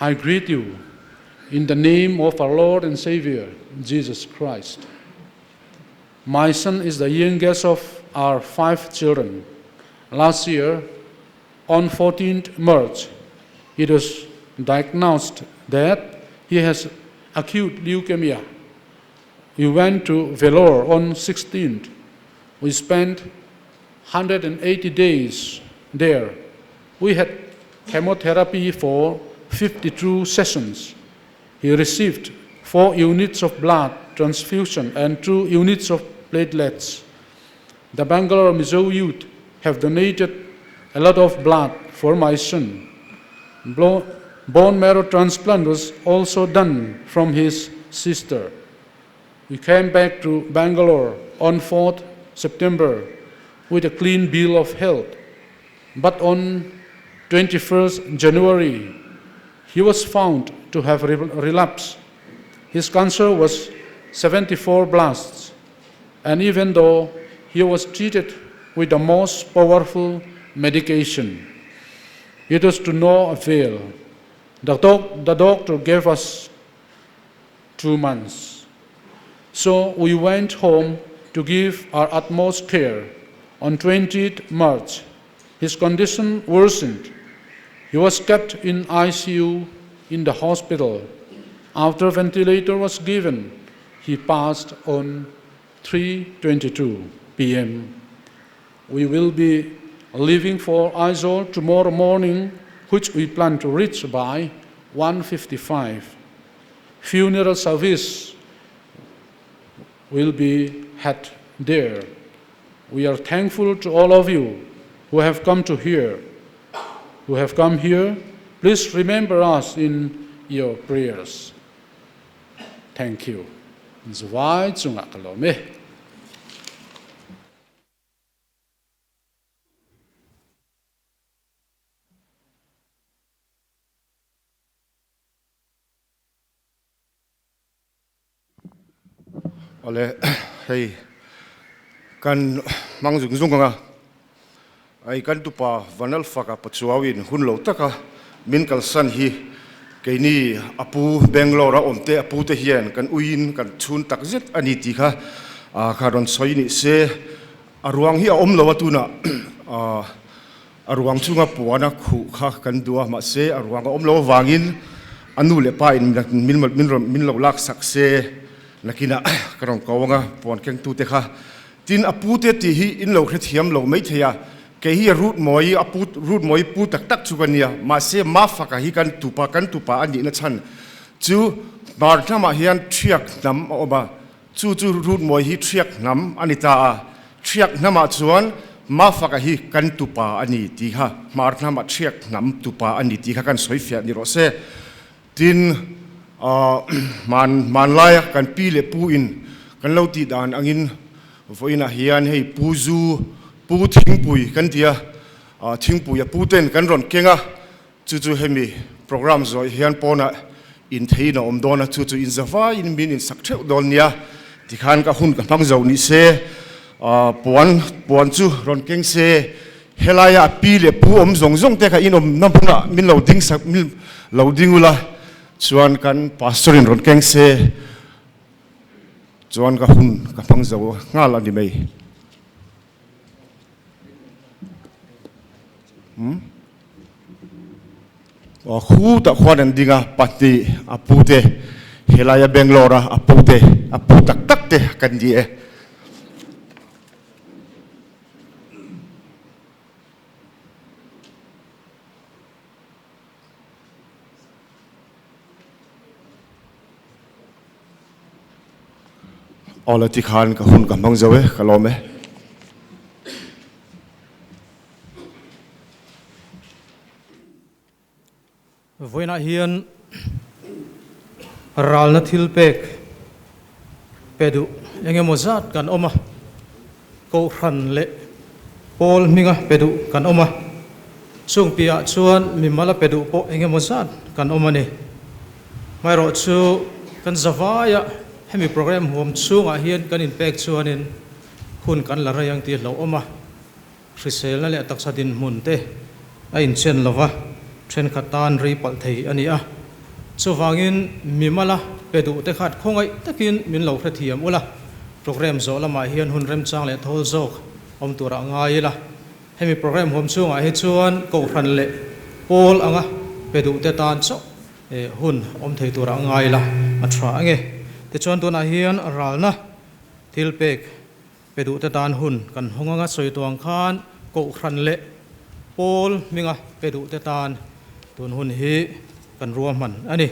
I greet you in the name of our Lord and Savior, Jesus Christ. My son is the youngest of our five children. Last year, on 14th March, it was diagnosed that he has acute leukemia. We went to Vellore on 16th. We spent 180 days there. We had chemotherapy for 52 sessions. He received 4 units of blood transfusion and 2 units of platelets. The Bangalore Mizo youth have donated a lot of blood for my son. Bone marrow transplant was also done from his sister. We came back to Bangalore on 4th September with a clean bill of health. But on 21st January, he was found to have relapsed. His cancer was 74 blasts, and even though he was treated with the most powerful medication, it was to no avail. The, doc- the doctor gave us 2 months. So we went home to give our utmost care. On 20th March, his condition worsened. He was kept in ICU in the hospital. After ventilator was given, he passed on 3:22 p.m. We will be leaving for Aizawl tomorrow morning, which we plan to reach by 1:55. Funeral service will be had there. We are thankful to all of you who have come to here, who have come here. Please remember us in your prayers. Thank you. Zawai chungah ka lawm e. Awle hei kan hmang zung zung anga ai kan tupa Vanalfaka Pachuauin hun lo taka min kalsan hi keini a pu Bangalore a awm te a pu te hian kan uiin kan chhun tak zet a ni tih kha kha rawn sawi ni se a ruang hi a awm lo a tunah A ruang chunga puana khuh kha kan duh a, mahse a ruang a awm lo avangin a nu leh pa in min lo lak sak se, nakinah ka rawn ko anga puan kengtute kha. Tin, a pute tih hi in lo hrethiam lo maithei a, kei hi Ruth Mawi, a pu Ruth Mawi pu tak tak chu ka nia, mahse Mafaka hi kan tupa kan tupa a nihna chhan chu hmar hnamah hian ṭhiak hnam a awm a, Chu chu Ruth Mawi hi Ṭhiak hnam a ni ta a, Ṭhiak hnamah chuan Mafaka hi kan tupa a ni tih kha, Hmar hnamah Ṭhiak hnam tupa a ni tih kha kan sawi fiah ni rawh se. Tin, hman hmanlaia kan pi leh pu in kan lo tih dan angin vawiinah hian hei Pu Zu, Pu Thingpui kan ti a, Thingpui a pu ten kan rawn keng a, Chu chu hemi programme zawih hian pawnah intheiin a awm dawn a, chu chu inzavaiin min insak theuh dawn nia tikhan ka hun ka hmang zo ni se, puan puan chu rawn keng se, helaia a pi leh pu awm zawng zawng te kha in awmna hmunah min lo ding sak min lo ding ula chuan kan pastor in rawn keng se chuan ka hun ka hmang zo nghal a ni mai. Khu tah khuan an ding a, pahnih a pu te, helaia Bangalore a a pu te, a pu tak tak te kan ni e. Aw la tikhan ka hun ka hmang zo e, ka lawm e. Vawiinah hian ralna thil pek pe duh eng emaw zat kan awm a, Kohhran leh pawl hminga pe duh kan awm a, chung piahah chuan mimala pe duh pawh eng emaw zat kan awm a ni. Hmaerawh chu kan zavaia hemi program huam chhungah hian kan inpek chuanin hun kan la rei ang tih hlauh awm a, hriselna leh taksa dinhmun te a inchen lo va, thenkhat tan rei palh thei a ni a. Chuvangin mimala pe duh te khat khawngaih takin min lo hrethiam ula, program zawh lamah hian hun remchang leh thawl zawk awm turah ngai ila. Hemi program huam chhungah hi chuan Kohhran leh pawl anga pe duh te tan chauh hun awm thei turah ngai ila a tha ange. Tichuan tunah hian ralna thil pek Pe duhte tan hun kan hawng anga sawi tuang khan Kohhran leh Pawl hminga pe duhte tan tun hun hi kan ruahman a ni.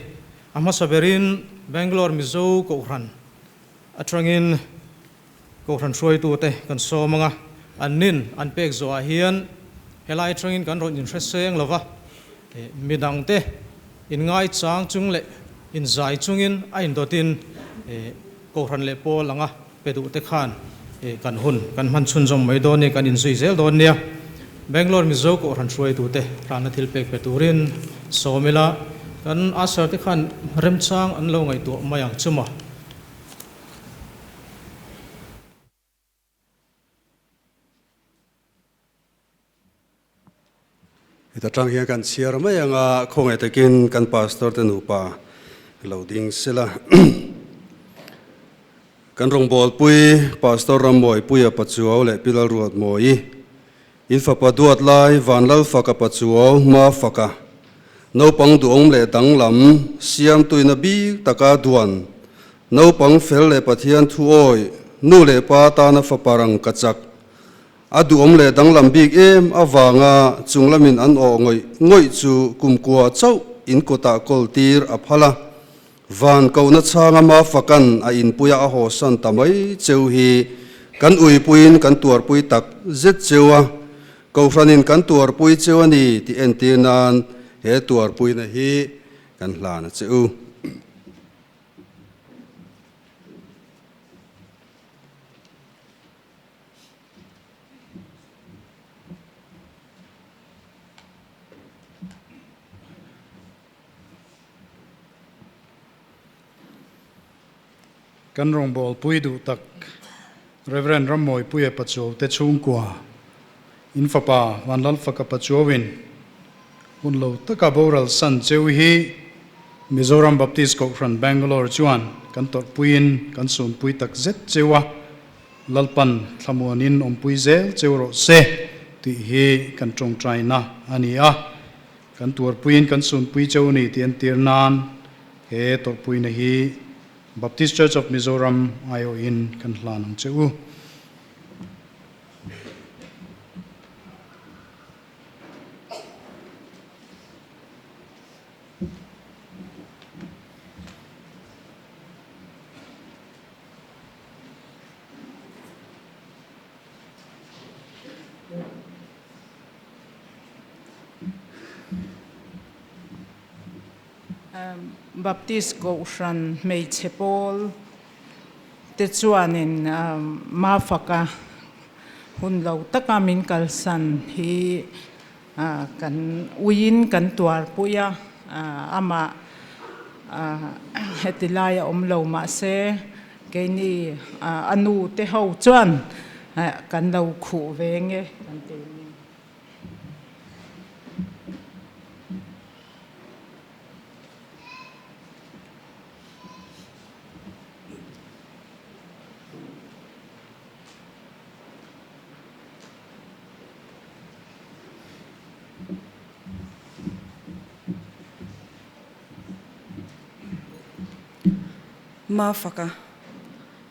A hmasa berin Bangalore Mizo Kohhran atangin Kohhran hruaitute kan sawm anga. An nin an pek zawhah hian helai atangin kan rawn inhreseng lo va, midangte inngaichang chung leh inzai chungin a indawtin Kohhran leh pawl anga pe duh te khan kan hun kan hman chhunzawm mai dawn ni, kan inzui zel dawn nia. Bangalore Mizo Kohhran hruaitute hrana thil pek pe turin sawm ila, kan usher te khan remchang an lo ngaihtuah mai ang chu maw. Heta tang hian kan chhiar mai anga khawngaih takin kan pastor te nupa lo ding sela. Kan rawngbawlpui Pastor Rammawipuia Pachuau leh Pi Lalruatmawii, in fapa duat lai Vanlalfaka Pachuau hma faka naupang duhawm leh danglam siamtuina bik taka duan naupang fel leh Pathian thuawi nu leh pa tana fapa rangka chak A duhawm leh danglam bik em avanga chunglamin an awh ngawih ngawih chu kumkua chauh in kutah kawl tir a phal a, van kohna chhanga Mafakan a inpuia a hawsan ta mai cheu hi kan uipuiin kan tuarpui tak zet cheu a, Kohhranin kan tuarpui cheu a ni tih entir nan he tuarpuina hi kan hlan a che u. Kan rawngbawlpui duh tak Rev. Rammawipuia Pachuau te chhungkua in fapa Vanlalfaka Pachuauin hun lo taka boral san cheu hi Mizoram Baptist Kohhran Bangalore chuan kan tawrhpuiin kan sunpui tak zet cheu a. Lalpan thlamuanin awmpui zel cheu rawh se tih hi kan tawngtaina a ni a, kan tuarpuiin kan sunpui cheu ni tih entir nan he tawrhpuina hi Baptist Church of Mizoram aiawhin kan hlan ang che u. Baptist Kohhran hmeichhe pawl te chuanin Mafaka hun lo taka min kalsan hi kan uiin kan tuarpui a, amah heti laia awm lo mahse keini a nu te ho chuan kan lo khuh ve nge kan ti ni. Mafaka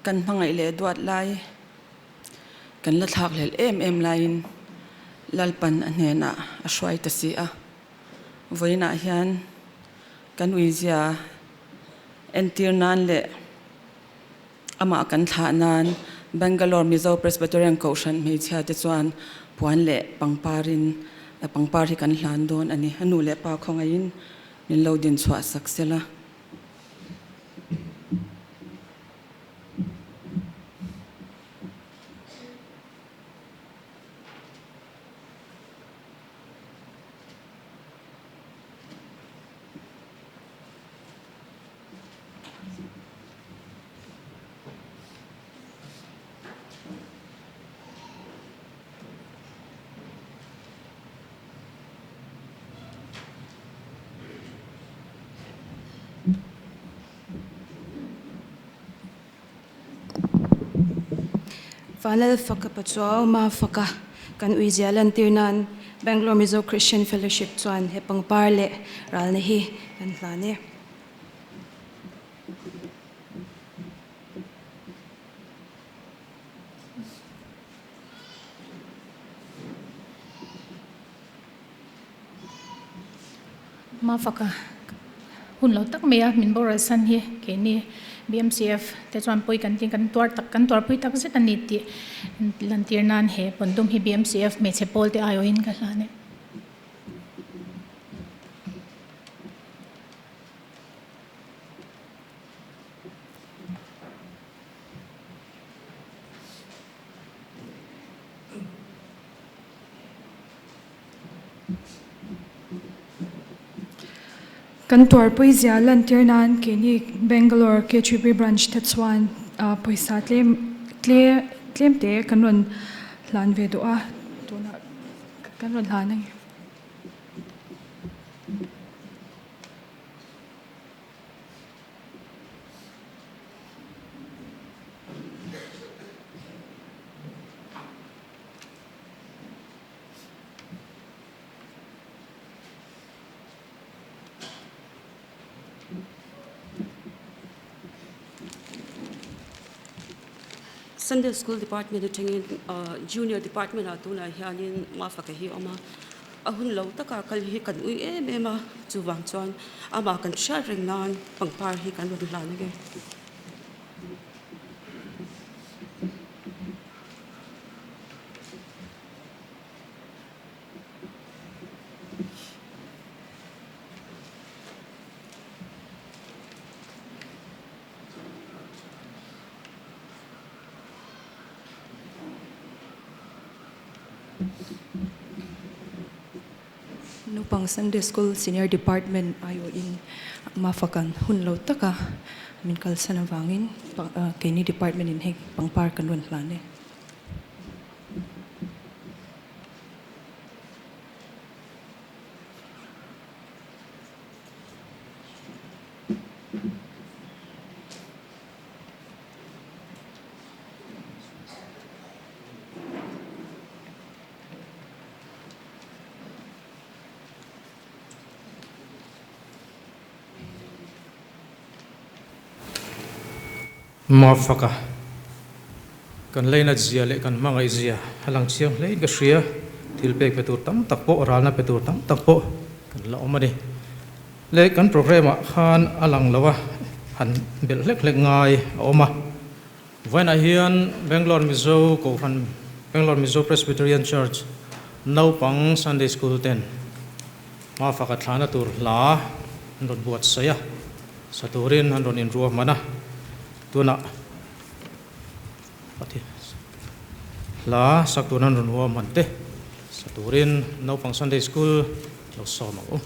kan hmangaih leh duat lai kan la thlak hlelh em em laiin Lalpan a hnenah a hruai ta si a. Vawiinah hian kan uizia entir nan leh Amah kan thlah nan Bangalore Mizo Presbyterian Kohhran hmeichhia te chuan puan leh pangparin pangpar hi kan hlan dawn a ni. A nu leh pa khawngaihin min lo din chhuah sak sela. Vanlal faka Pachuau ma faka kan uizia lantir nan Bangalore Mizo Christian Fellowship chuan he pangpar leh ralna hi kan hlan e. Mafaka hun lo tak mai a min boral san hi keini BMCF te chuan pawi kan ti kan tuar tak kan tuarpui tak zet a ni tih lantir nan he pawndum hi BMCF hmeichhe pawl te aiawhin ka hlan e. Kan tuarpui zia lantir nan keini Bangalore KHB branch te chuan pawisa tlem tlem te kan rawn hlan ve duh a, tunah kan rawn hlan a ni. Sunday School Department atangin Junior Department ah tunah hianin Mafaka hi a awm a, a hun lo taka kal hi kan ui em em a, chuvang chuan amah kan hriat reng nan pangpar hi kan rawn hlan ange. Naupang Sunday School Senior Department aiawhin Mafakan hun lo taka min kalsan avangin keini department in hei pangpar kan rawn hlan e. Mafaka, Kan leinat zia leh kan hmangaih zia a lang chiang hlein ka hria. Thil pek pe tur tam tak pawh, ralna pe tur tam tak pawh kan la awm a ni. Leh kan programme ah khan a lang lo a, han belh hlek hlek ngai a awm a. Vawiinah hian Bangalore Mizo Kohhran, Bangalore Mizo Presbyterian Church, naupang Sunday School ten Mafaka thlahna tur hla an rawn buatsaih a, sa turin an rawn inruahman a, tunah hla sak tur an rawn ruahman te sa turin naupang Sunday School lo sawm ang u.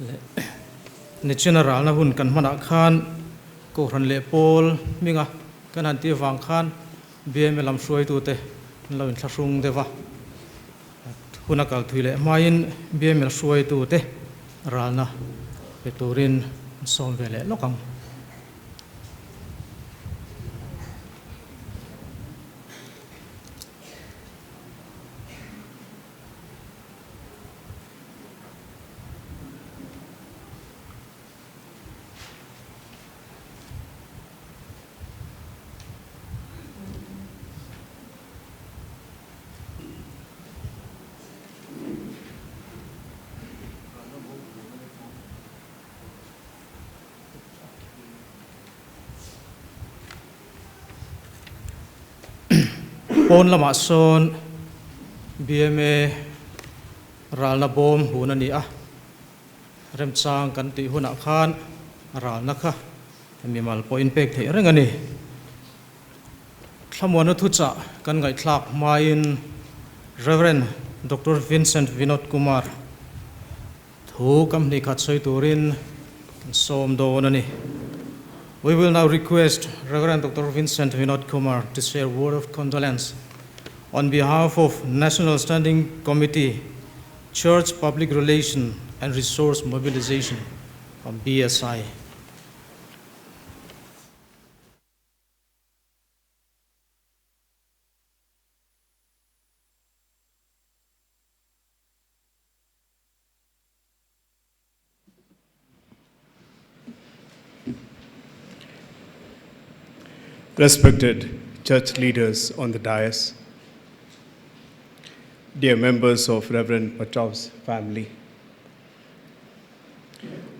Le nichina ralna hun kan hmanah khan Kohhran leh pawl hminga kan han tih avang khan BMA lam hruaitute an lo inthlahrung deuh a. Hun a kal thui leh hmain BML hruaitute ralna pe turin an sawm ve leh lawk ang. Pawn lamah sawn bma ralna bawm hun a ni a, remchang kan tih hunah khan ralna kha mimal pawhin pek theih reng a ni. Thlamuana thuchah kan ngaihthlak hmain Rev. Doctor Vincent Vinod Kumar thu kam hnih khat sawi turin kan sawm dawn a ni. We will now request Rev. Doctor Vincent Vinod Kumar to share word of condolence on behalf of National Standing Committee, Church Public Relation and Resource Mobilization from BSI. Respected church leaders on the dais, dear members of Reverend Pachuau's family,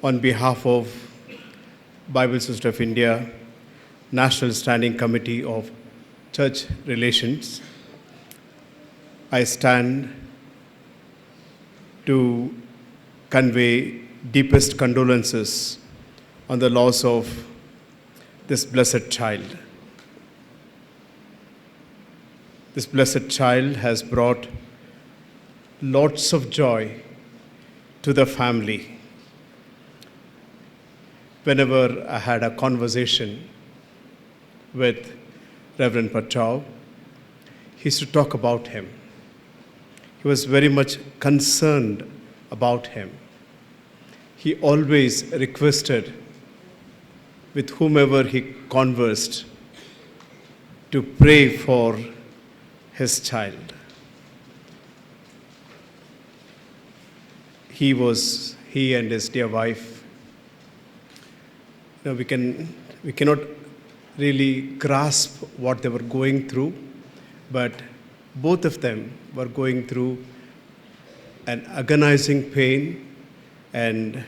on behalf of Bible Society of India, National Standing Committee of Church Relations, I stand to convey deepest condolences on the loss of this blessed child. This blessed child has brought lots of joy to the family. Whenever I had a conversation with Reverend Pachuau, he used to talk about him. He was very much concerned about him. He always requested with whomever he conversed to pray for his child. He and his dear wife, we cannot really grasp what they were going through, but both of them were going through an agonizing pain, and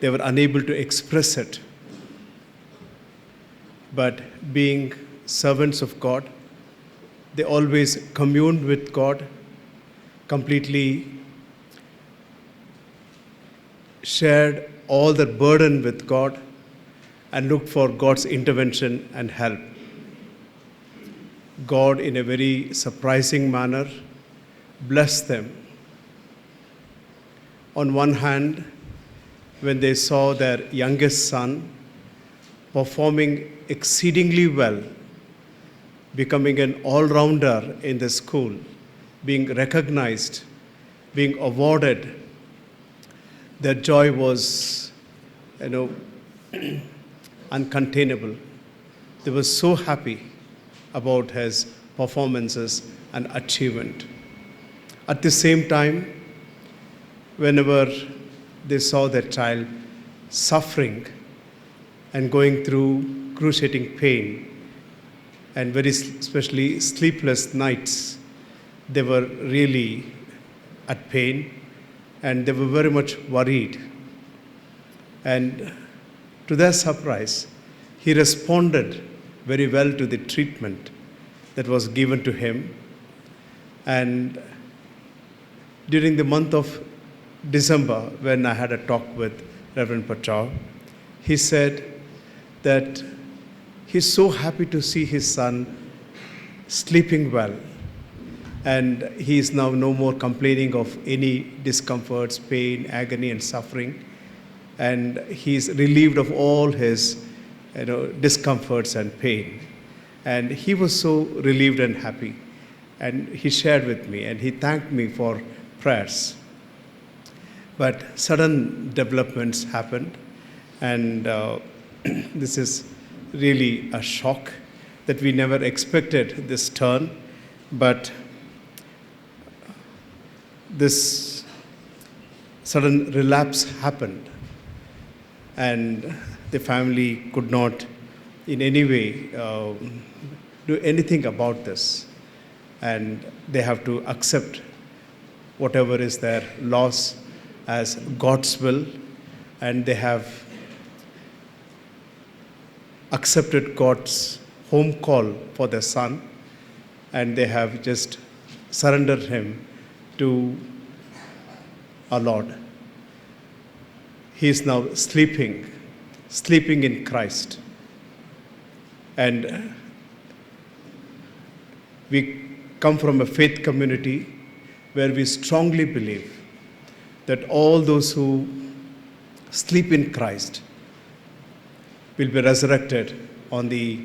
they were unable to express it. But being servants of God, they always communed with God, completely shared all their burden with God, and looked for God's intervention and help. God, in a very surprising manner, blessed them. On one hand, when they saw their youngest son performing exceedingly well, becoming an all-rounder in the school, being recognized, being awarded, their joy was, uncontainable. They were so happy about his performances and achievement. At the same time, whenever they saw their child suffering and going through cruciating pain and very especially sleepless nights, they were really at pain and they were very much worried. And to their surprise, he responded very well to the treatment that was given to him. And during the month of December, when I had a talk with Reverend Pachuau, he said that he's so happy to see his son sleeping well, and he is now no more complaining of any discomforts, pain, agony, and suffering. And he's relieved of all his you know, discomforts and pain. And he was so relieved and happy. And he shared with me and he thanked me for prayers. But sudden developments happened, and this is really a shock that we never expected this turn. But this sudden relapse happened, and the family could not in any way do anything about this, and they have to accept whatever is their loss as God's will, and they have accepted God's home call for their son, and they have just surrendered him to our Lord. He is now sleeping, sleeping in Christ. And we come from a faith community where we strongly believe that all those who sleep in Christ will be resurrected on the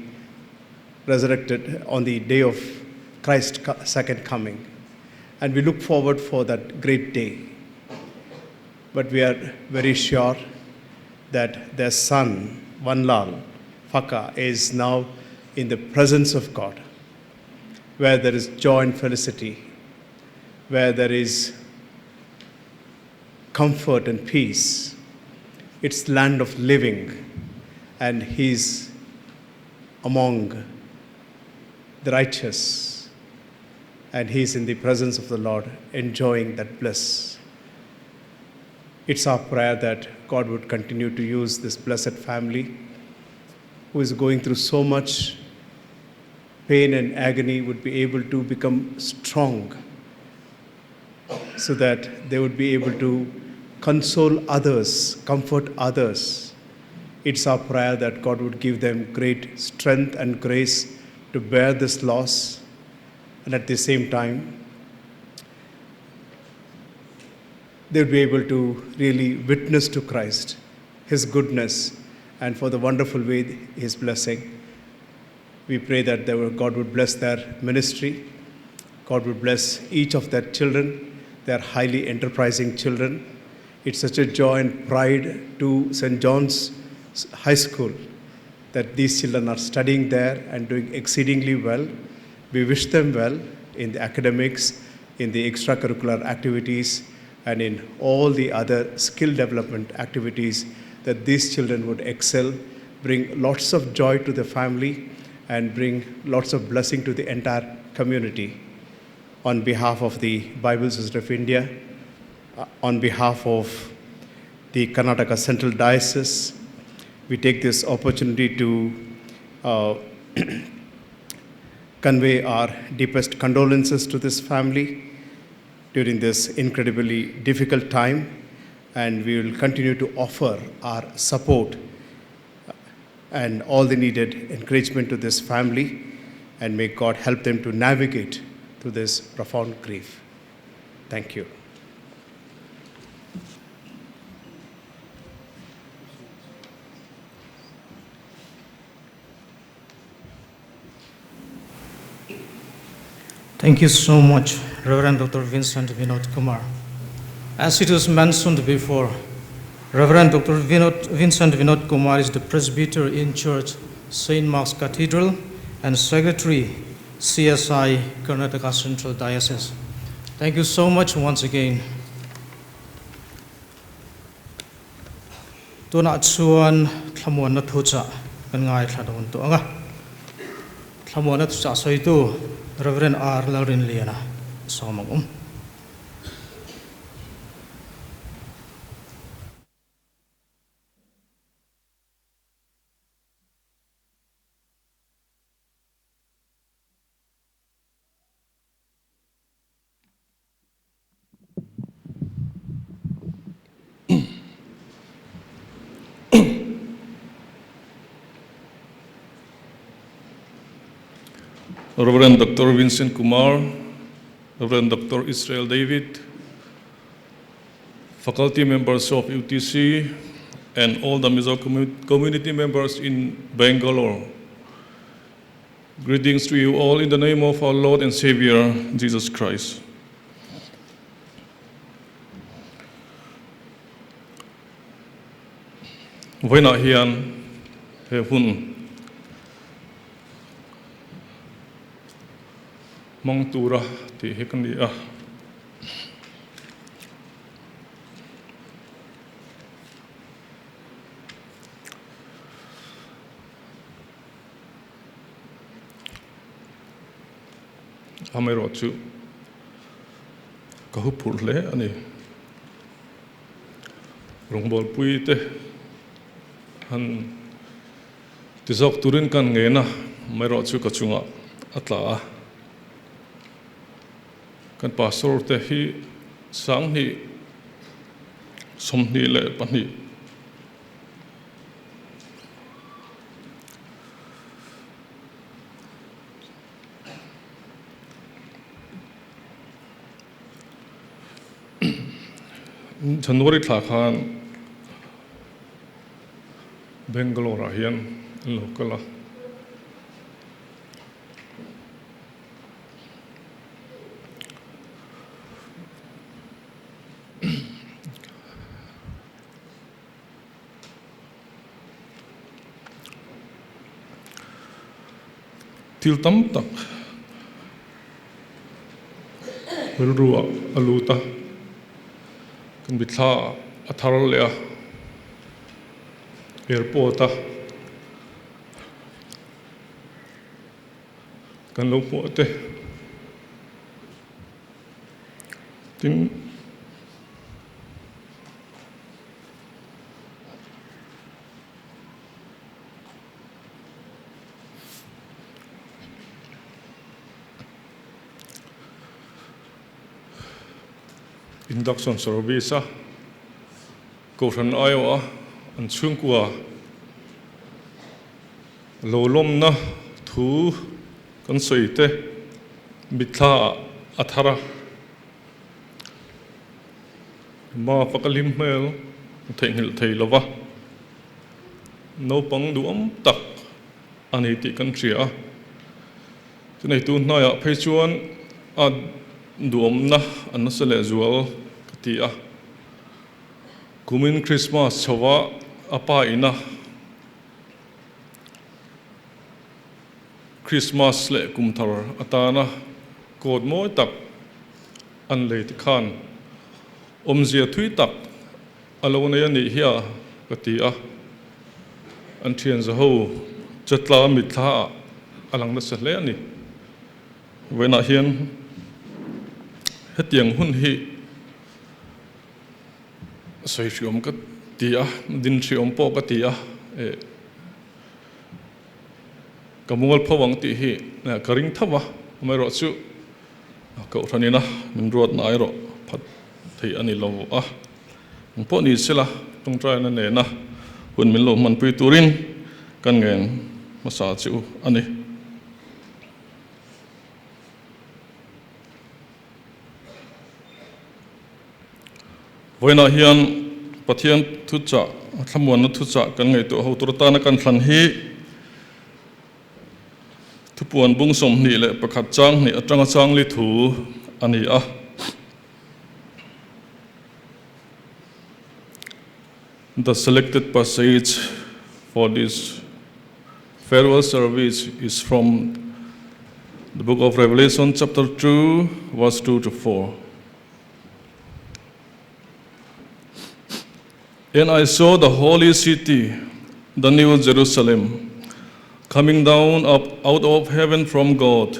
resurrected on the day of Christ's second coming. And we look forward for that great day. But we are very sure that their son, Vanlal Faka, is now in the presence of God, where there is joy and felicity, where there is comfort and peace. It's land of living, and he's among the righteous, and he's in the presence of the Lord, enjoying that bliss. It's our prayer that God would continue to use this blessed family who is going through so much pain and agony would be able to become strong so that they would be able to console others, comfort others. It's our prayer that God would give them great strength and grace to bear this loss, and at the same time, they would be able to really witness to Christ, His goodness, and for the wonderful way His blessing. We pray that God would bless their ministry. God would bless each of their children. They are highly enterprising children. It's such a joy and pride to St. John's High School that these children are studying there and doing exceedingly well. We wish them well in the academics, in the extracurricular activities, and in all the other skill development activities, that these children would excel, bring lots of joy to the family, and bring lots of blessing to the entire community. On behalf of the Bible Society of India, on behalf of the Karnataka Central Diocese, we take this opportunity to convey our deepest condolences to this family during this incredibly difficult time, and we will continue to offer our support and all the needed encouragement to this family, and may God help them to navigate through this profound grief. Thank you. Thank you so much, Reverend Dr. Vincent Vinod Kumar. As it was mentioned before, Reverend Dr. Vincent Vinod Kumar is the presbyter in Church St. Mark's Cathedral and Secretary CSI Karnataka Central Diocese. Thank you so much once again. Tunah chuan thlamuanna thuchah kan ngaithla dawn tawh ang a. Thlamuanna thuchah sawitu Reverend R. Lalrinliana sawm ang um. Reverend Dr. Vincent Kumar, Reverend Dr. Israel David, faculty members of UTC, and all the Mizo community members in Bangalore. Greetings to you all in the name of our Lord and Savior, Jesus Christ. Vawiinah hian he hun hmang tura tih hi ka ni a. Amaherawhchu ka huphurh hle a ni. Rawngbawlpui te han ti zawk turin kan ngen a, amaherawhchu ka chungah a tla a. Kan pastor te hi 2024. January thla khan Bangalore ah hian an lo kal a. Thil tam tak rilru ah a lut a, kan mithla ah a thar leh a, airport a kan lo hmuh te tin. Induction service a Kohhran aiawh a an chhungkua lo lawmna thu kan sawi te mitthla ah a thar a. Ma fak a hlim hmel a theihnghilh thei lo va, naupang duhawm tak a ni tih kan hria a. Chuneitu hnaiah phei chuan a duhawmna a nasa lehzual ka ti a. Kumin Krismas chho a pa ina Krismas leh kumthar atana coat mawi tak an lei te khan awmzia thui tak a lo nei a nih hi a ka ti a, an thian zaho chatla mitthla ah a lang nasa hle a ni. Vawiinah hian hetiang hun hi sawi hriawm ka ti a, din hriawm pawh ka ti a, eh ka mual pho ang tih hi ka ring tho a, amaherawhchu Kohhran ina min ruatna erawh phat theih a ni lo a, eng pawh ni sela tawngtaina nena hun min lo hmanpui turin kan ngen hmasa chu a ni. Vawiinah hian Pathian thuchah, thlamuanna thuchah kan ngaihtuah ho tur atana kan thlan hi, Thupuan bung 21 chang hnih atanga chang li thu a ni a. The selected passage for this farewell service is from the book of Revelation chapter 2 verse 2 to 4. And I saw the holy city, the new Jerusalem, coming down up out of heaven from God,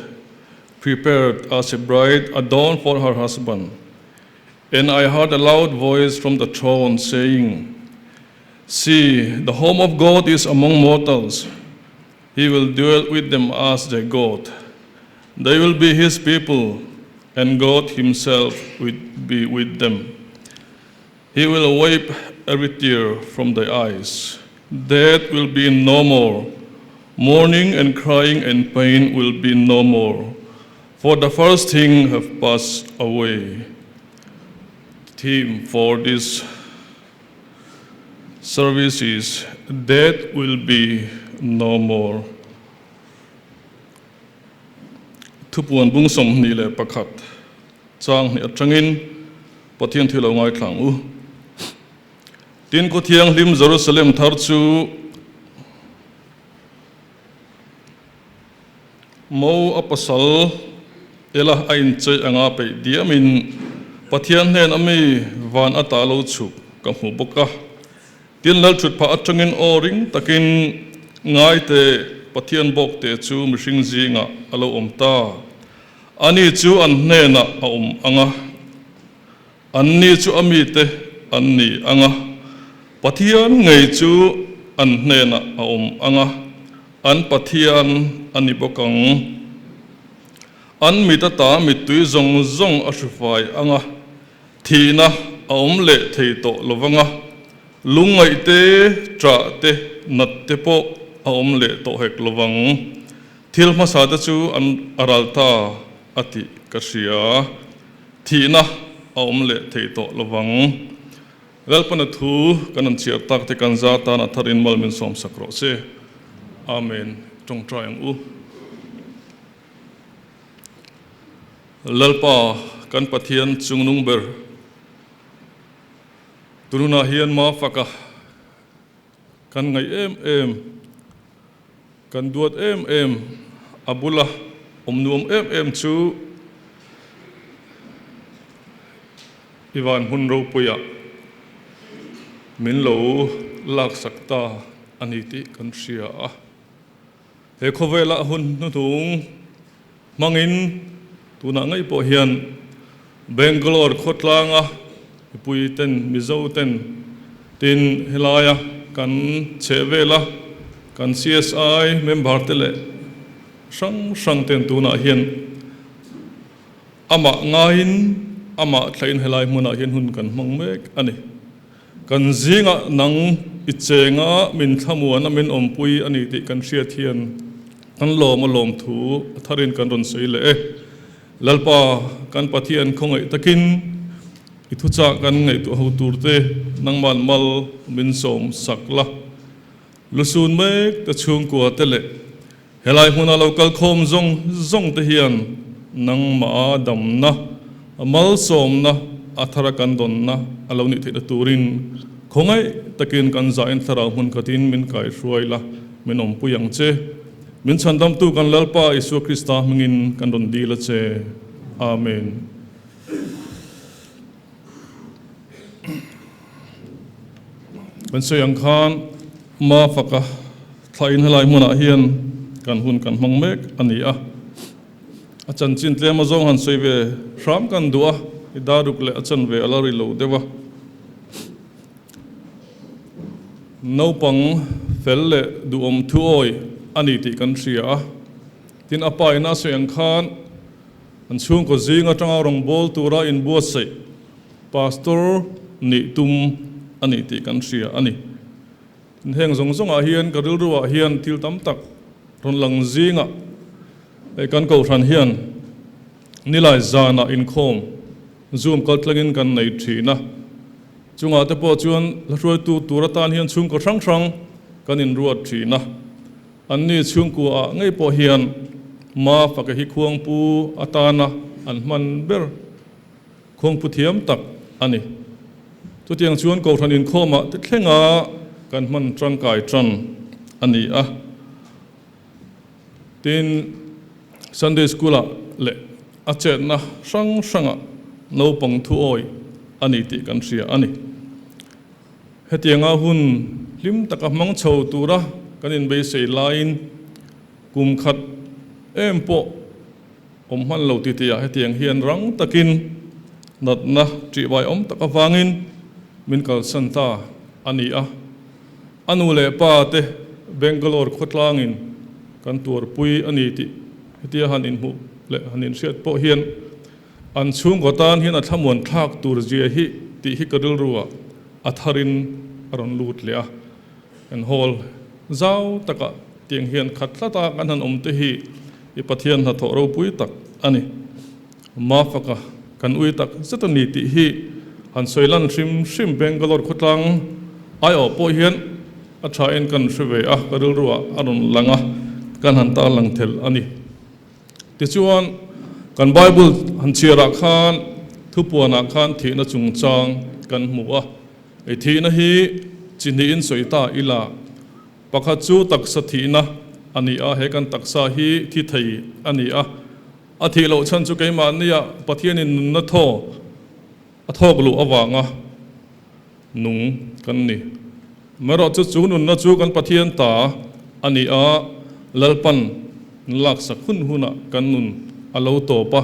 prepared as a bride adorned for her husband. And I heard a loud voice from the throne saying, See, the home of God is among mortals. He will dwell with them as their God. They will be his people, and God himself will be with them. He will wipe every tear from their eyes. Death will be no more. Mourning and crying and pain will be no more, for the first thing have passed away. Theme for this service is Death Will Be No More. Thupuan bung 21 chang hnih atangin Pathian thil lo ngaithla ang u. Tin khaw thianghlim Jerusalem thar chu Mo a pasal ela a inchei anga peih diamin Pathian hnen a mi van ata lo chhuk ka hmu bawk a. Tin Lalthut phah atangin aw ring takin ngaite Pathian bawk te chu mihring zingah a lo awm ta. Ani chu an hnenah a awm ang a, anni chu a mite an ni ang a, Pathian ngei chu an hnenah a awm ang a, an Pathian a ni bawk ang. An mit ata mittui zawng zawng a hrufai ang a, thihna a awm leh thei tawh lo vang a, lungngaih te, ṭah te, nat te pawh a awm leh tawh hek lo vang. Thil hmasa te chu an a ral ta a tih ka hria. Thihna a awm leh thei tawh lo vang. Lalpana thu kan an chhiar tak te kan za tan a thar in mal min sawm sak rawh se. Amen. Tawngtai ang u. Lalpa kan Pathian chungnung ber tununah hian mafaka kan ngaih em em. Kan duat em em, a bula awm nuam em em chu i van hmun ropuiah min lo laksak ta a ni tih kan hria a. He khawvela hun hnuhnung hmangin tunah ngei pawh hian Bangalore khawtlanga mipui ten, Mizo ten tin helaia kan chheh vela kan CSI member te leh hrang hrang ten tunah hian amah ngaiin amah thlain helai hmunah hian hun kan hmang mek a ni. Kan zingah nang i chenga min thlamuan a min awmpui a ni tih kan hriat hian kan lawm a lawm thu a tharin kan rawn sawi leh e. Lalpa kan Pathian khawngaih takin i thuchah kan ngaihtuah ho tur te nangman mal min sawm sak la. Lusun mek te chhungkua te leh helai hmuna lo kal khawm zawng zawng te hian nangmah a damna, a malsawmna, a thara kan dawnna a lo nih theihna turin khawngaih takin kan zain thlarau hmun khatin min kaihruai la, min awmpui ang che. Min chhandamtu kan Lalpa Isua Krista hmingin kan rawn dil a che. Amen. Kan sawi ang khan Mafaka thlain helai hmunah hian kan hun kan hmang mek a ni a. A chanchin tlem a zawng han sawi ve hram kan duh a, i daruk leh a chan ve a la ri lo deuh a. Naupang fel leh duhawm thuawi a ni tih kan hria a. Tin, a pa ina sawi ang khan an chhungkaw zing atanga rawngbâwl tura inbuatsaih pastor nih tum a ni tih kan hria a ni. Tin, heng zawng zawngah hian ka rilruah hian thil tam tak rawn lang zingah hei kan kohhran hian nilai zanah inkhawm Zoom kaltlangin kan nei thin a. Chungah te pawh chuan hla hruaitu tur atan hian chhungkaw hrang hrang kan inruat thin a. Anni chhungkuaah ngei pawh hian Ma faka hi khuangpu atana an hman ber khuangpu thiam tak a ni. Chutiang chuan Kohhran inkhawmah te thlenga kan hman tangkai tan a ni a. Tin, Sunday School-ah leh a chetna hrang hrangah naupang thuawi a ni tih kan hria a ni. Hetianga hun hlim taka hmang chho tura kan inbeisei laiin kum khat em pawh awm hman lo titiah hetiang hian rang takin natna ṭihvai awm tak avangin min kalsan ta a ni a. A nu leh pa te Bangalore khawtlangin kan tuarpui a ni tih hetia han inhmuh leh han inhriat pawh hian an chhungkaw tan hian a thlamuan thlak tur zia hi tih hi ka rilruah a tharin a rawn lut leh a. Kan hall zau takah tiang hian khat tlata kan han awm te hi i Pathian hnathawh ropui tak a ni. Mafaka kan ui tak zet a ni tih hi han sawi lan hrim hrim Bangalore khawtlang. Aiawh pawh hian a tha in kan hre ve a, ka rilruah a rawn lang a, kan han tarlang thelh a ni. Tichuan, kan Bible han chhiarah khan thupuanah khan thihna chungchang kan hmu a, i thihna hi chi hnihin sawi ta ila, pakhat chu taksa thihna a ni a, he kan taksa hi thi thei a ni a, a thih loh chhan chu keimahnia Pathianin nunna thaw a thawk luh avanga nung kan ni. Amaherawhchu chu nunna chu kan Pathian ta a ni a, Lalpan laksak hun hunah kan nun a lo tawp a,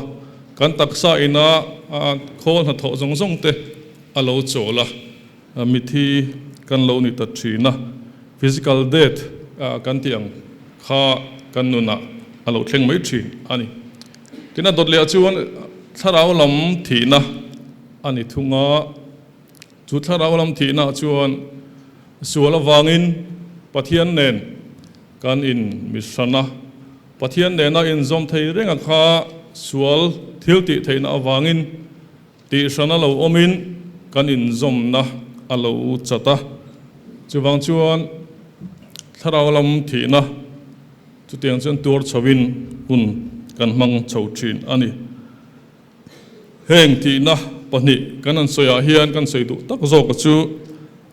kan taksa ina khawl hnathawh zawng zawng te a lo chawl a, mithi kan lo ni ta thin a, physical death kan tih ang kha kan nunah a lo thleng mai thin a ni. Tin a dawt leh ah chuan thlarau lam thihna a ni thung a, chu thlarau lam thihna ah chuan sual avangin Pathian nen kan in mihran a, Pathian nena inzawm thei renga kha sual thil tih theihna avangin tihhrana lo awmin kan inzawmna a lo chat a, chuvang chuan thlarau lam thihna chutiang chuan tuar chhoin hun kan hmang chho thin a ni. Heng thihna pahnih kan han sawiah hian kan sawi duh tak zawka chu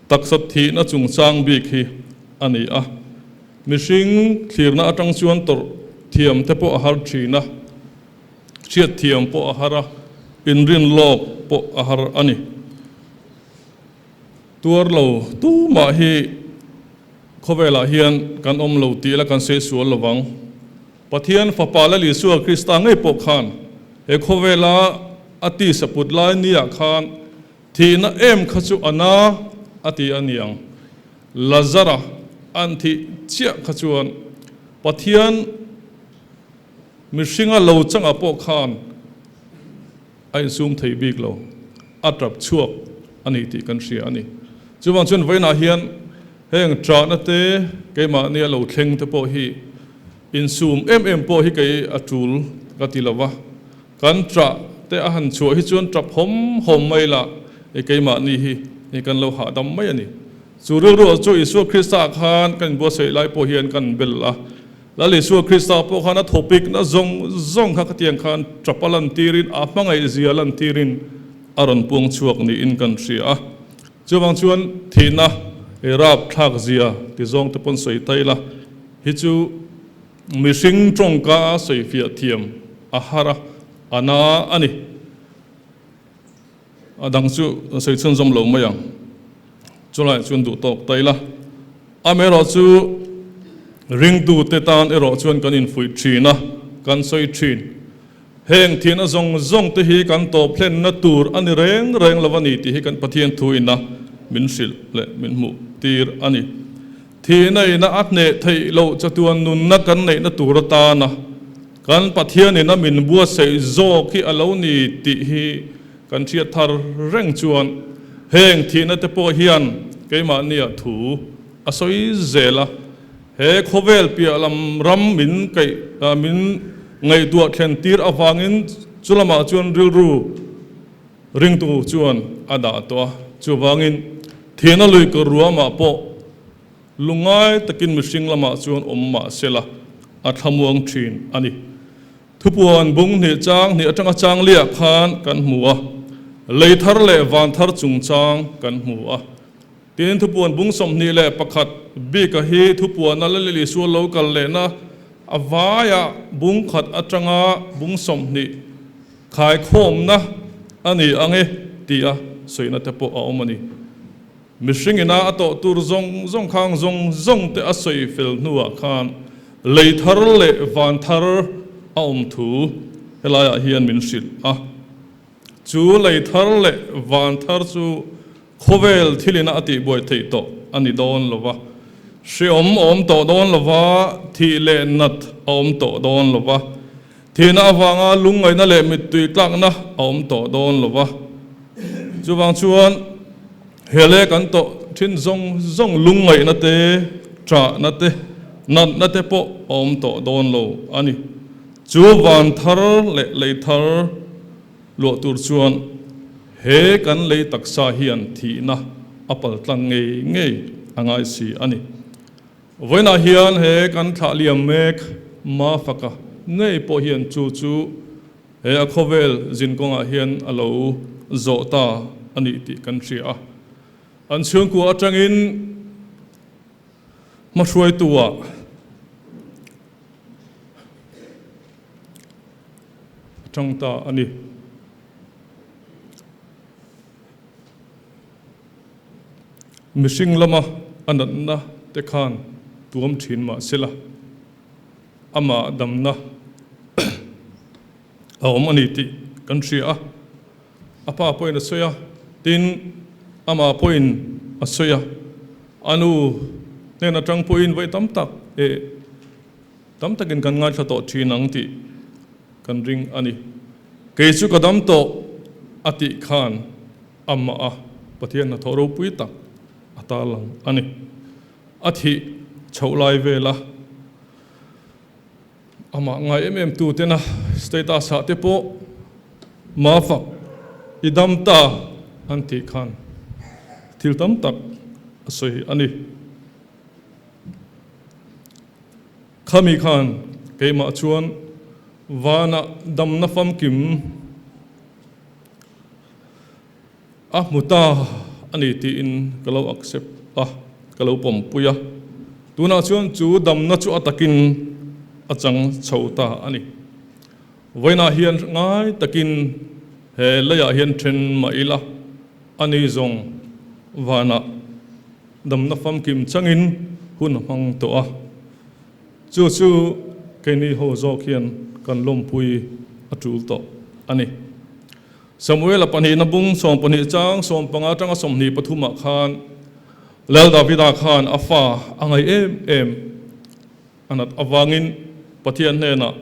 taksa thihna chungchang bik hi a ni a. Mihring thlirna atang chuan tawrh thiam te pawh a har thin a. Hriatthiam pawh a har a, inrin lawk pawh a har a ni. Tuar lo tumah hi khawvelah hian kan awm lo tih la kan sawi sual lo vang. Pathian Fapa Lal Isua Krista ngei pawh khan he khawvela a tisa put lai niah khan thihna em kha chu a na a ti a niang. Lazara an thih chiah kha chuan Pathian Mihringa lo changah pawh khan a insum thei bik lo, a tap chhuak a ni tih kan hria a ni. Chuvang chuan vawiinah hian heng ṭahna te, keimahnia lo thleng te pawh hi insum em em pawh hi kei a ṭul ka ti lo va, kan ṭah te a han chhuah hi chuan ṭap hawm hawm mai lah i keimahni hi kan lo hahdam mai a ni. Chu rilruah chu Isua Krista khan kan inbuatsaih lai pawh hian kan bel a. Lal Isua Krista pawh khan a thawpikna zawng zawng kha khatiang khan tapa lantirin, a hmangaihzia lantirin a rawn puang chhuak niin kan hria a. Chuvang chuan thihna i rapthlakzia ti zawng te pawn sawi ta ila, hi chu mihring tawngka a sawifiah thiam a har a, a na a ni. A dang chu sawi chhunzawm lo mai ang. Chulaiah chuan duh tawk ta ila. Amaherawh chu ringtute tan erawh chuan kan infuih thin a, kan sawi thin. Heng thihna zawng zawng te hi kan tawp hlenna tur a ni reng reng lo a ni tih hi kan Pathian thu ina min hrilh leh min hmuh tir a ni. Thihna ina a hneh theih loh chatuan nunna kan neihna tur atana Kan Pathianin a min buatsaih zawk hi a lo ni tih hi kan hriat thar reng chuan heng thihna te pawh hian keimahnia thu a sawi zel a. He khawvel piah lam ram min kaih min ngaihtuah thlen tir avangin chu lamah chuan rilru ringtu chuan a dah tawh a. Chuvangin thihna lui kawr ruamah pawh Lungngai takin mihring lamah chuan awm mah sela, a thlamuang thin a ni. Thupuan bung hnih chang hnih atanga chang liah khan kan hmu a, lei thar leh van thar chungchang kan hmu a. Tin, thupuan bung 21 bika hi thupuana Lal Isua lo kal lehna a vaia bung khat atanga bung 20 khaikhawmna a ni ang e tia sawina te pawh a awm a ni. Mihring ina a tawh tur zawng zawng khang zawng zawng te a sawi fel hnuah khan lei thar leh van thar a awm thu helaiah hian min hrilh a. Chu lei thar leh van thar chu khawvel thil ina a tihbuai theih tawh a ni dawn lo va, hreawm a awm tawh dawn lo va, thih leh nat a awm tawh dawn lo va, thihna avanga lungngaihna leh mittui tlakna a awm tawh dawn lo va. Chuvang chuan He leh kan tawh thin zawng zawng lungngaihna te, ṭahna te, natna te pawh a awm tawh dawn lo a ni. Chu van thar leh lei thar luah tur chuan he kan lei taksa hian thihna a paltlang ngei ngei a ngai si a ni. Vawiinah hian he kan thlah liam mek Mafaka ngei pawh hian chu chu he a khawvel zinkawngah hian a lo zawh ta a nih tih kan hria a. An chhungkua atangin hmahruaitu-ah a tang ta a ni. Mihring lama a natna te khan tuam thin mah sela, amah damna a awm a ni tih kan hria a. A pa pawhin a sawi a, tin, amah pawhin a sawi a. A nu hnen atang pawhin vawi tam tak eh tam takin kan ngaithla tawh thin ang tih kan ring a ni. Kei chu ka dam tawh a tih khan amah a Pathian hnathawh ropui tak a tarlang a ni. A thih chhoh lai vela amah ngai em em tu tena status ah te pawh Mafak i dam ta an tih khan thil tam tak a sawi a ni. Khami khan keimah chuan vanah damna famkim a hmu ta a ni tiin ka lo accept a, ka lo pawmpui a. Tunah chuan chu damna chu a takin a chang chho ta a ni. Vawiinah hian ngai takin he leiah hian then mah ila, a ni zawng vanah damna famkim changin hun a hmang tawh a. Chu chu keini ho zawk hian kan lawmpui a tul tawh a ni. Samuela pahnihna bung 12 chang 15 atanga 23 ah khan Lal Davida khan a fa a ngaih em em a nat avangin Pathian hnenah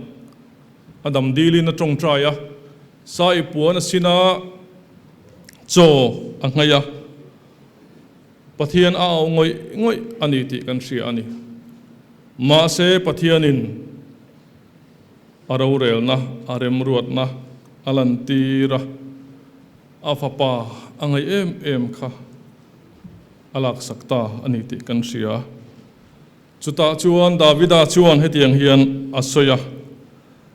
a dam dilin a tawngtai a, sa i puan a sin a, chaw a nghaih a, Pathian a au ngawih ngawih a ni tih kan hria a ni. Mahse Pathianin A rorelna, a remruatna a lantir a, a fapa a ngaih em em kha a laksak ta a ni tih kan hria. Chutah chuan Davida chuan hetiang hian a sawi a,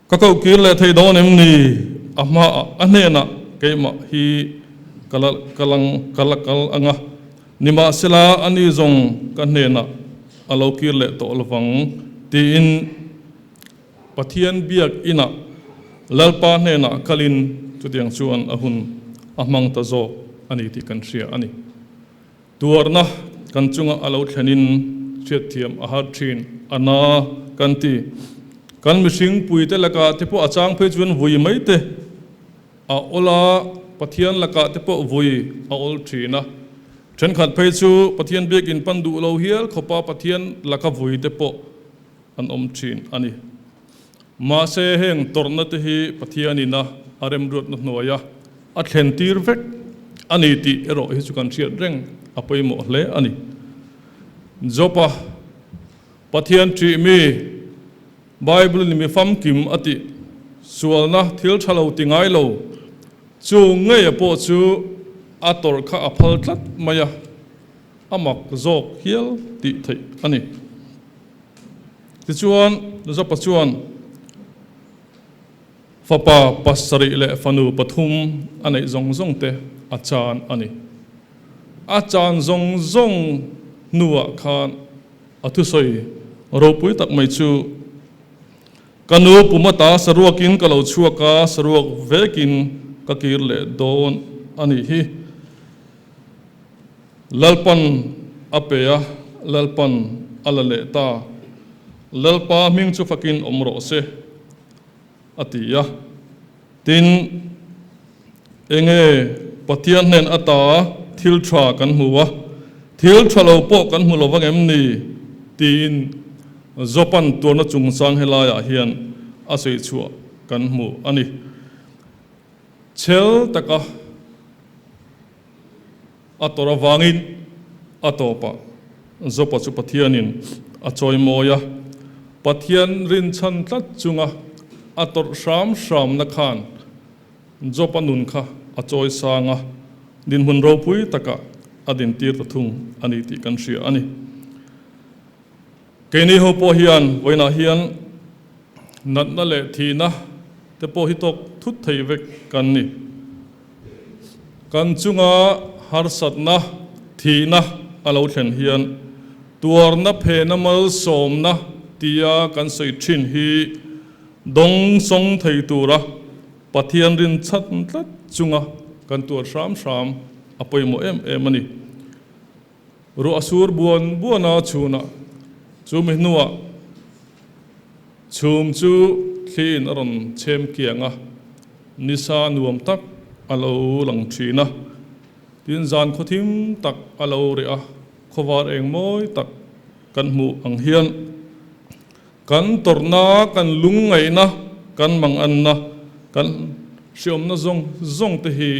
Ka koh kir leh thei dawn em ni? A hmaah, a hnenah keimah hi ka la kal ang, ka la kal ang a, nimahsela ani zawng ka hnenah a lo kir leh tawh lovang, tiin. Pathian biak inah Lalpa hnenah kalin chutiang chuan a hun a hmang ta zawk a ni tih kan hria a ni. Tuarna kan chunga a lo thlenin hriatthiam a har thin a na kan ti. Kan mihring puite lakah te pawh a chang phei chuan vui mai te a awl a, Pathian lakah te pawh vui a awl thin a. Thenkhat phei chu Pathian biakin pan duh lo hial khawpa Pathian laka vui te pawh an awm thin a ni. Mahse heng tawrhna te hi Pathianin a a remruatna hnuaia a thlen tir vek a ni tih erawh hi chu kan hriat reng a pawimawh hle a ni. Job-a Pathian ṭih mi, Bible-in mi famkim a tih, sualna thil ṭha lo ti ngai lo, chu ngeia pawh chu a tawrh kha a phal tlat mai a, a mak zawk hial tih theih a ni. Tichuan, Jopa chuan fapa pasarih leh fanu pathum a neih zawng zawng te a chan a ni. A chan zawng zawng hnuah khan a thusawi ropui tak mai chu, Ka nu pumata saruakin ka lo chhuak a, saruak vekin ka kir leh dawn a nih hi. Lalpan a pe a, Lalpan a la leh ta. Lalpa hming chu fakin awm rawh se, a ti a. Tin, enge Pathian hnen ata thil tha kan hmu a, thil tha lo pawh kan hmu lo vang em ni? tiin Jopan tuarna chungchang helaiah hian a sawi chhuah kan hmu a ni. Chhel taka. A tawrh avangin a tawpah Jopa chu Pathianin a chawimawi a, Pathian rinchhan tlat chunga a tawrh hram hramna khan Jopa nun kha a chawi sang a, dinhmun ropui takah a dintir ta thung a ni tih kan hria a ni. Keini ho pawh hian vawiinah hian natna leh thihna te pawh hi tawk thut thei vek kan ni. Kan chunga harsatna, thihna a lo thlen hian tuarna phena malsawmna tia kan sawi thin hi dawng sawng thei tura Pathian rinchhat tlat chunga kan tuar hram hram a pawimawh em em a ni. Ruah a sur buan buan a chhunah chumi hnuah chhum chu thliin a rawn chhem kiang a, nisa nuam tak a lo lang thin a, tin zan khawthim tak a lo reh a, khawvar eng mawi tak kan hmuh ang hian kan tawrhna, kan lungngaihna, kan manganna, kan hriawmna zawng zawng te hi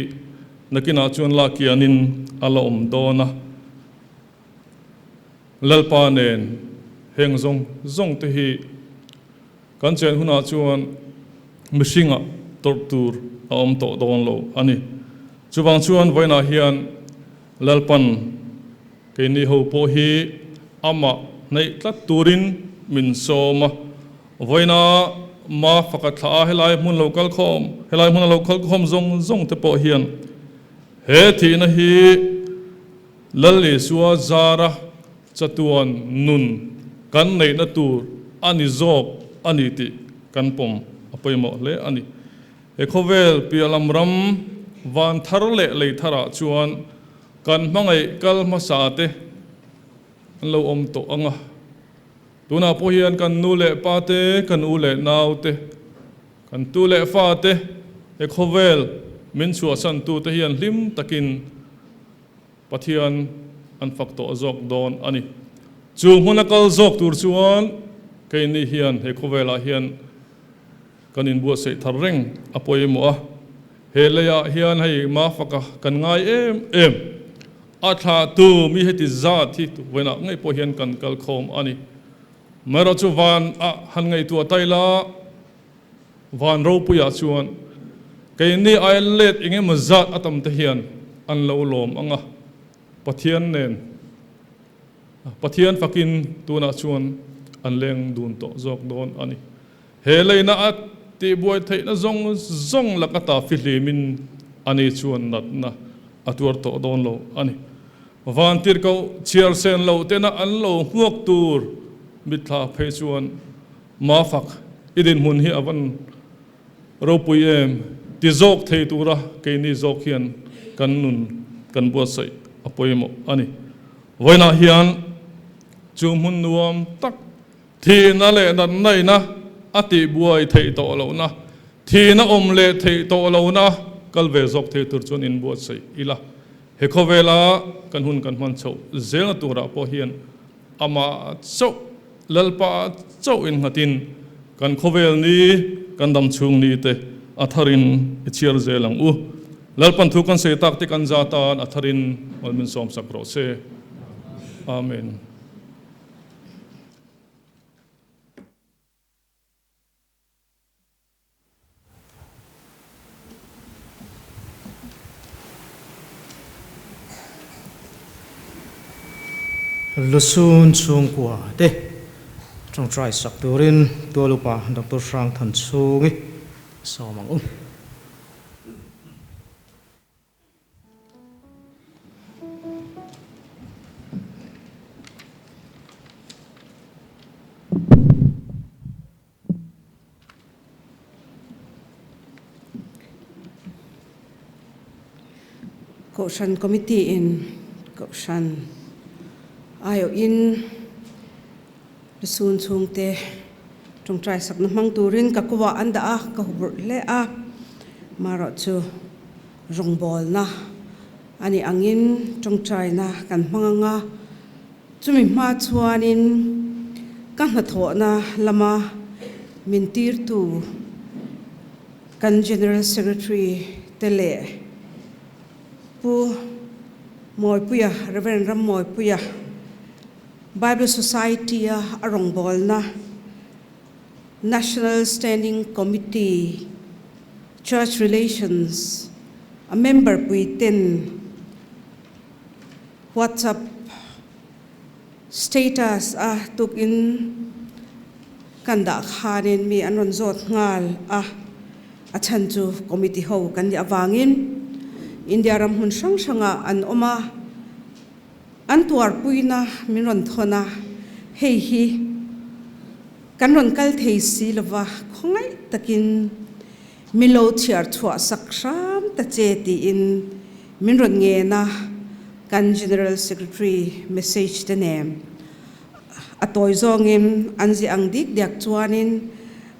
Nakinah chuan la kianin a la awm dawn a, Lalpa nen heng zawng zawng te hi kan chen hunah chuan mihringah tawrh tur a awm tawh dawn lo a ni. Chuvang chuan vawiinah hian Lalpan keini ho pawh hi amah hnaih tlat turin min sawm a, Vawiina ma faka thla a helai hmun lo kal khawm, helai hmuna lo kal khawm zawng zawng te pawh hian he thihna hi Lal Isua zara chatuan nun kan neihna tur a ni zawk a ni tih kan pawm a pawimawh hle a ni. He khawvel piahlam ram van thar leh lei tharah chuan kan hmangaih kal hmasa te an lo awm tawh ang a. Tunah pawh hian kan nu leh pa te, kan u leh nau te, kan tu leh fa te, he khawvel min chhuahsan tu te hian hlim takin Pathian an fak tawh zawk dawn a ni. Chu hmuna kal zawk tur chuan keini hian he khawvelah hian kan inbuatsaih thar reng a pawimawh a. He leiah hian hei mafaka kan ngai em em. A thlahtu mi heti zat hi vawiinah ngei pawh hian kan kal khawm a ni. Amaherawh chu van a han ngaihtuah ta ila, van ropuiah chuan keini aia let eng emaw zat a tam te hian an lo lawm ang a, Pathian nen Pathian fakin tunah chuan an leng dun tawh zawk dawn a ni. He leina a tihbuai theihna zawng zawng laka ta fihlimin ani chuan natna a tuar tawh dawn lo a ni. Vantirhkoh chhiar sen loh tena an lo hmuak tur mitthla phei chuan Mafak, i dinhmun hi a van ropui em? ti zawk thei tura keini zawk hian kan nun kan buatsaih a pawimawh a ni. Vawiinah hian chu hmun nuam tak Thihna leh natnaina a tihbuai theih tawh lohna, thihna awm leh theih tawh lohna kal ve zawk thei tur chuan inbuatsaih ila. He khawvela kan hun kan hman chhoh zelna turah pawh hian amah chauh, Lalpa chauh innghatin kan khawvel ni, kan dam chhung ni te a tharin i chhiar zel ang u. Lalpan thu kan sawi tak te kan za tan a tharin malmin sawmsak rawh se. Amen. Lusun chhungkua te tawngtai sak turin Tualupa Doctor Hrangthan chhungi sawm ang u. Kohhran Committee in Kohhran aiawhin Lusun chhungte tawngtai sakna hmang turin ka kuah an dah a, ka huburh hle a. Marawh chu rawngbawlna a nih angin tawngtaina kan hmang ang a, chumi hma chuanin ka hnathawhna lama min tirtu kan General Secretary te leh Pu Mawipuia, Rev. Rammawipuia, Bible Society-a a rawngbawlna National Standing Committee, Church Relations, a member pui ten WhatsApp status a tukin kan dah khanin mi an rawn zawt nghal a, a chhan chu committee ho kan nih avangin India ram hmun hrang hrangah an awm a, an tuarpuina min rawn thawn a, hei hi kan rawn kal thei si lova khawngaih takin min lo chhiar chhuah sak hram ta che tiin min rawn ngen a, kan General Secretary message te nen a tawi zawngin an ziah ang dik diak chuanin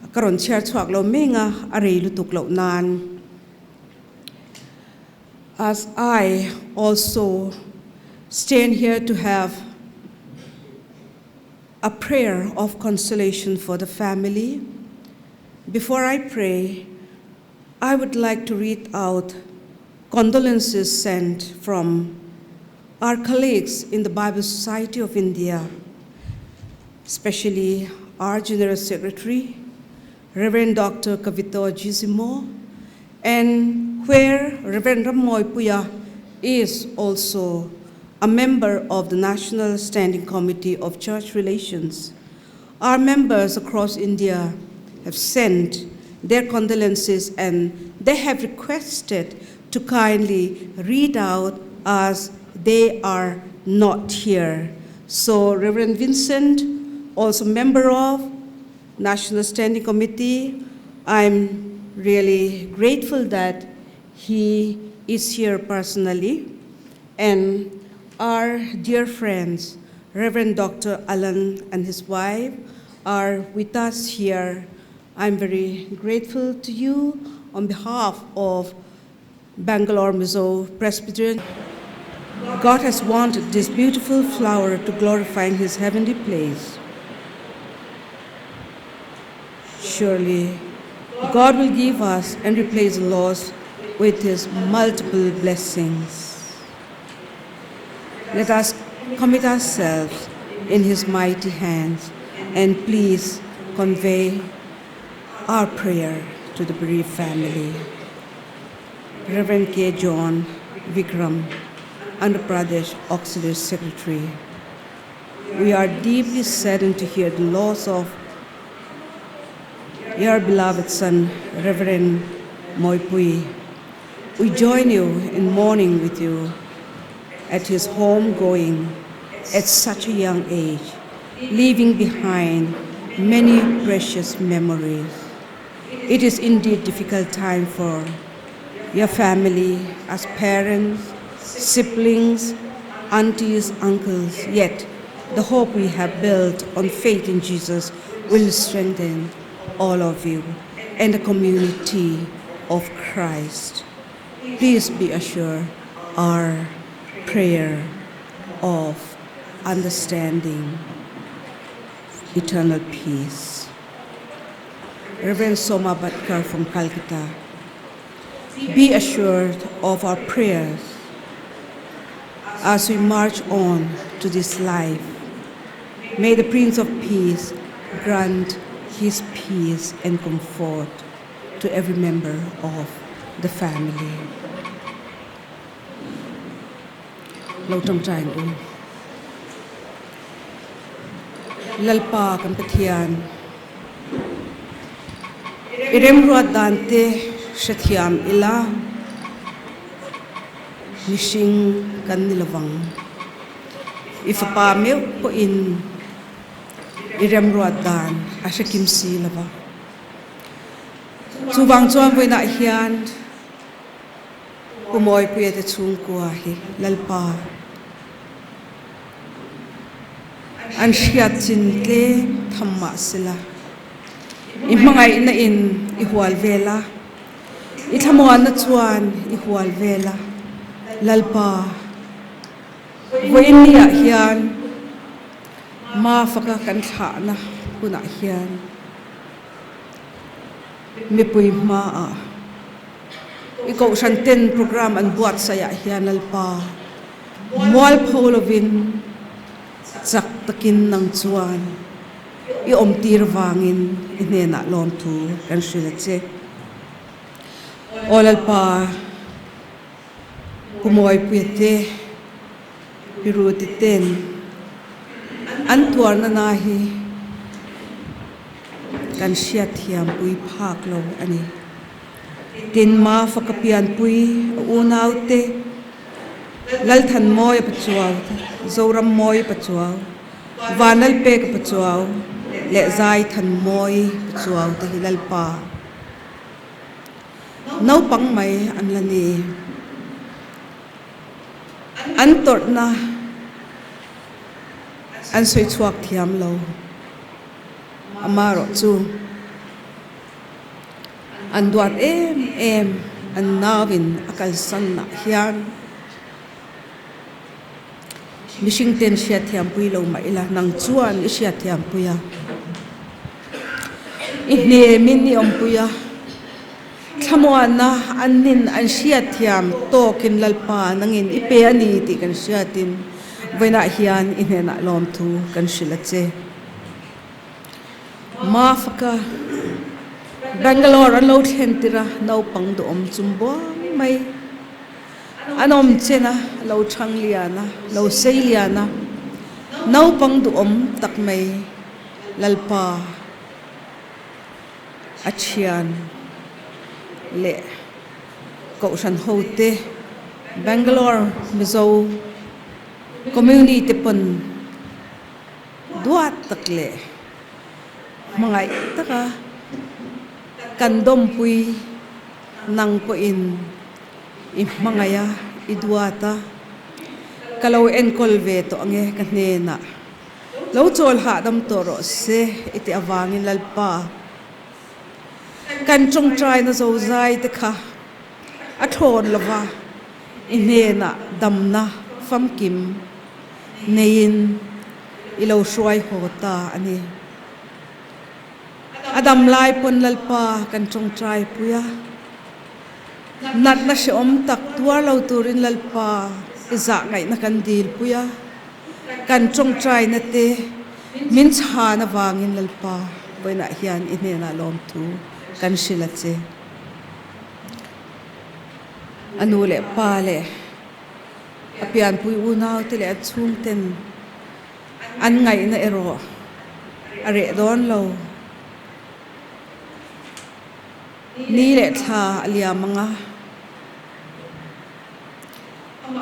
ka rawn chhiar chhuak lo meng a, a rei lutuk loh nan. As I also stand here to have a prayer of consolation for the family, before I pray, I would like to read out condolences sent from our colleagues in the Bible Society of India, especially our General Secretary, Reverend Dr. Kavito Jisimo, and where Reverend Ramoy Puya is also a member of the National Standing Committee of Church Relations. Our members across India have sent their condolences and they have requested to kindly read out as they are not here. So Reverend Vincent, also member of National Standing Committee, I'm really grateful that he is here personally. And our dear friends, Reverend Dr. Alan and his wife, are with us here. I'm very grateful to you on behalf of Bangalore Mizo Presbyterian. God has wanted this beautiful flower to glorify in his heavenly place. Surely, God will give us and replace the loss with his multiple blessings. Let us commit ourselves in his mighty hands and please convey our prayer to the bereaved family. Reverend K. John Vikram, Andhra Pradesh Auxiliary Secretary. We are deeply saddened to hear the loss of your beloved son, Reverend Moipui. We join you in mourning with you at his home going at such a young age, leaving behind many precious memories. It is indeed difficult time for your family as parents, siblings, aunties, uncles, yet the hope we have built on faith in Jesus will strengthen all of you and the community of Christ. Please be assured our prayer of understanding, eternal peace. Reverend Soma Bhatkar from Calcutta, be assured of our prayers as we march on to this life. May the Prince of Peace grant his peace and comfort to every member of the family. Lo tawngtai ang u. Lalpa kan Pathian, i remruat dan te hrethiam ila, mihring kan ni lovang. I fapa meuh pawhin i remruat dan a hre kim si lova. Chuvang chuan vawiinah hian Pu Mawipuia te chhungkua hi Lalpa an hriat chin tlem tham mah sela, i hmangaihna in i hual vel a, i thlamuanna chuan i hual vel a, Lalpa vawiin ni ah hian Mafaka kan thlahna hunah hian mipui hmaah i kohhran ten program an buatsaih ah hian Lalpa mualpho lovin chak takin nang chuan i awmtir vangin i hnenah lawmthu kan hrilh a che. Aw Lalpa, Pu Mawipuia te, Piruti ten an tuarna na hi kan hriatthiam pui phak lo a ni. Tin Mafaka pianpui a unaute Lalthanmawia Pachuau, Zorammawia Pachuau, Vanlalpeka Pachuau leh Zaithanmawii Pachuau te hi Lalpa naupang mai an la ni. An tawrhna an sawi chhuak thiam lo. Amaherawh chu an duat em em an nauin a kalsanah hian mihring ten hriatthiampui lo mah ila nang chuan i hriatthiampui a, i hnemin i awmpui a, thlamuanna an nin an hriatthiam tawkin Lalpa nangin i pe a ni tih kan hriatin vawiinah hian i hnenah lawmthu kan hrilh a che. Mafaka, Bangalore an lo thlen tir a, naupang duhawm chum buang mai. An awm chen a, lo chhang lian a, lo sei lian a, naupang duhawm tak mai Lalpa a thian leh Kohhran hote Bangalore Mizo Community pawn Duat tak leh hmangaih taka kan dawmpui nang pawhin i hmangaih a, i duat a, ka lo enkawl ve tawh ange ka hnenah lo chawl hahdam tawh rawh se i tih avangin Lalpa kan tawngtaina zozai te kha a thlawn lova i hnenah damna famkim neiin i lo hruai haw ta a ni. A dam lai pawn Lalpa kan tawngtai pui a, natna hrehawm tak tuar lo turin Lalpa i zah ngaihna kan dil pui a, kan tawngtaina te min chhan avangin Lalpa vawiinah hian i hnenah lawmthu kan hrilh a che. A nu leh pa leh A pianpui unaute leh a chhungten an ngaihna erawh a reh dawn lo. Ni leh thla a liam ang a,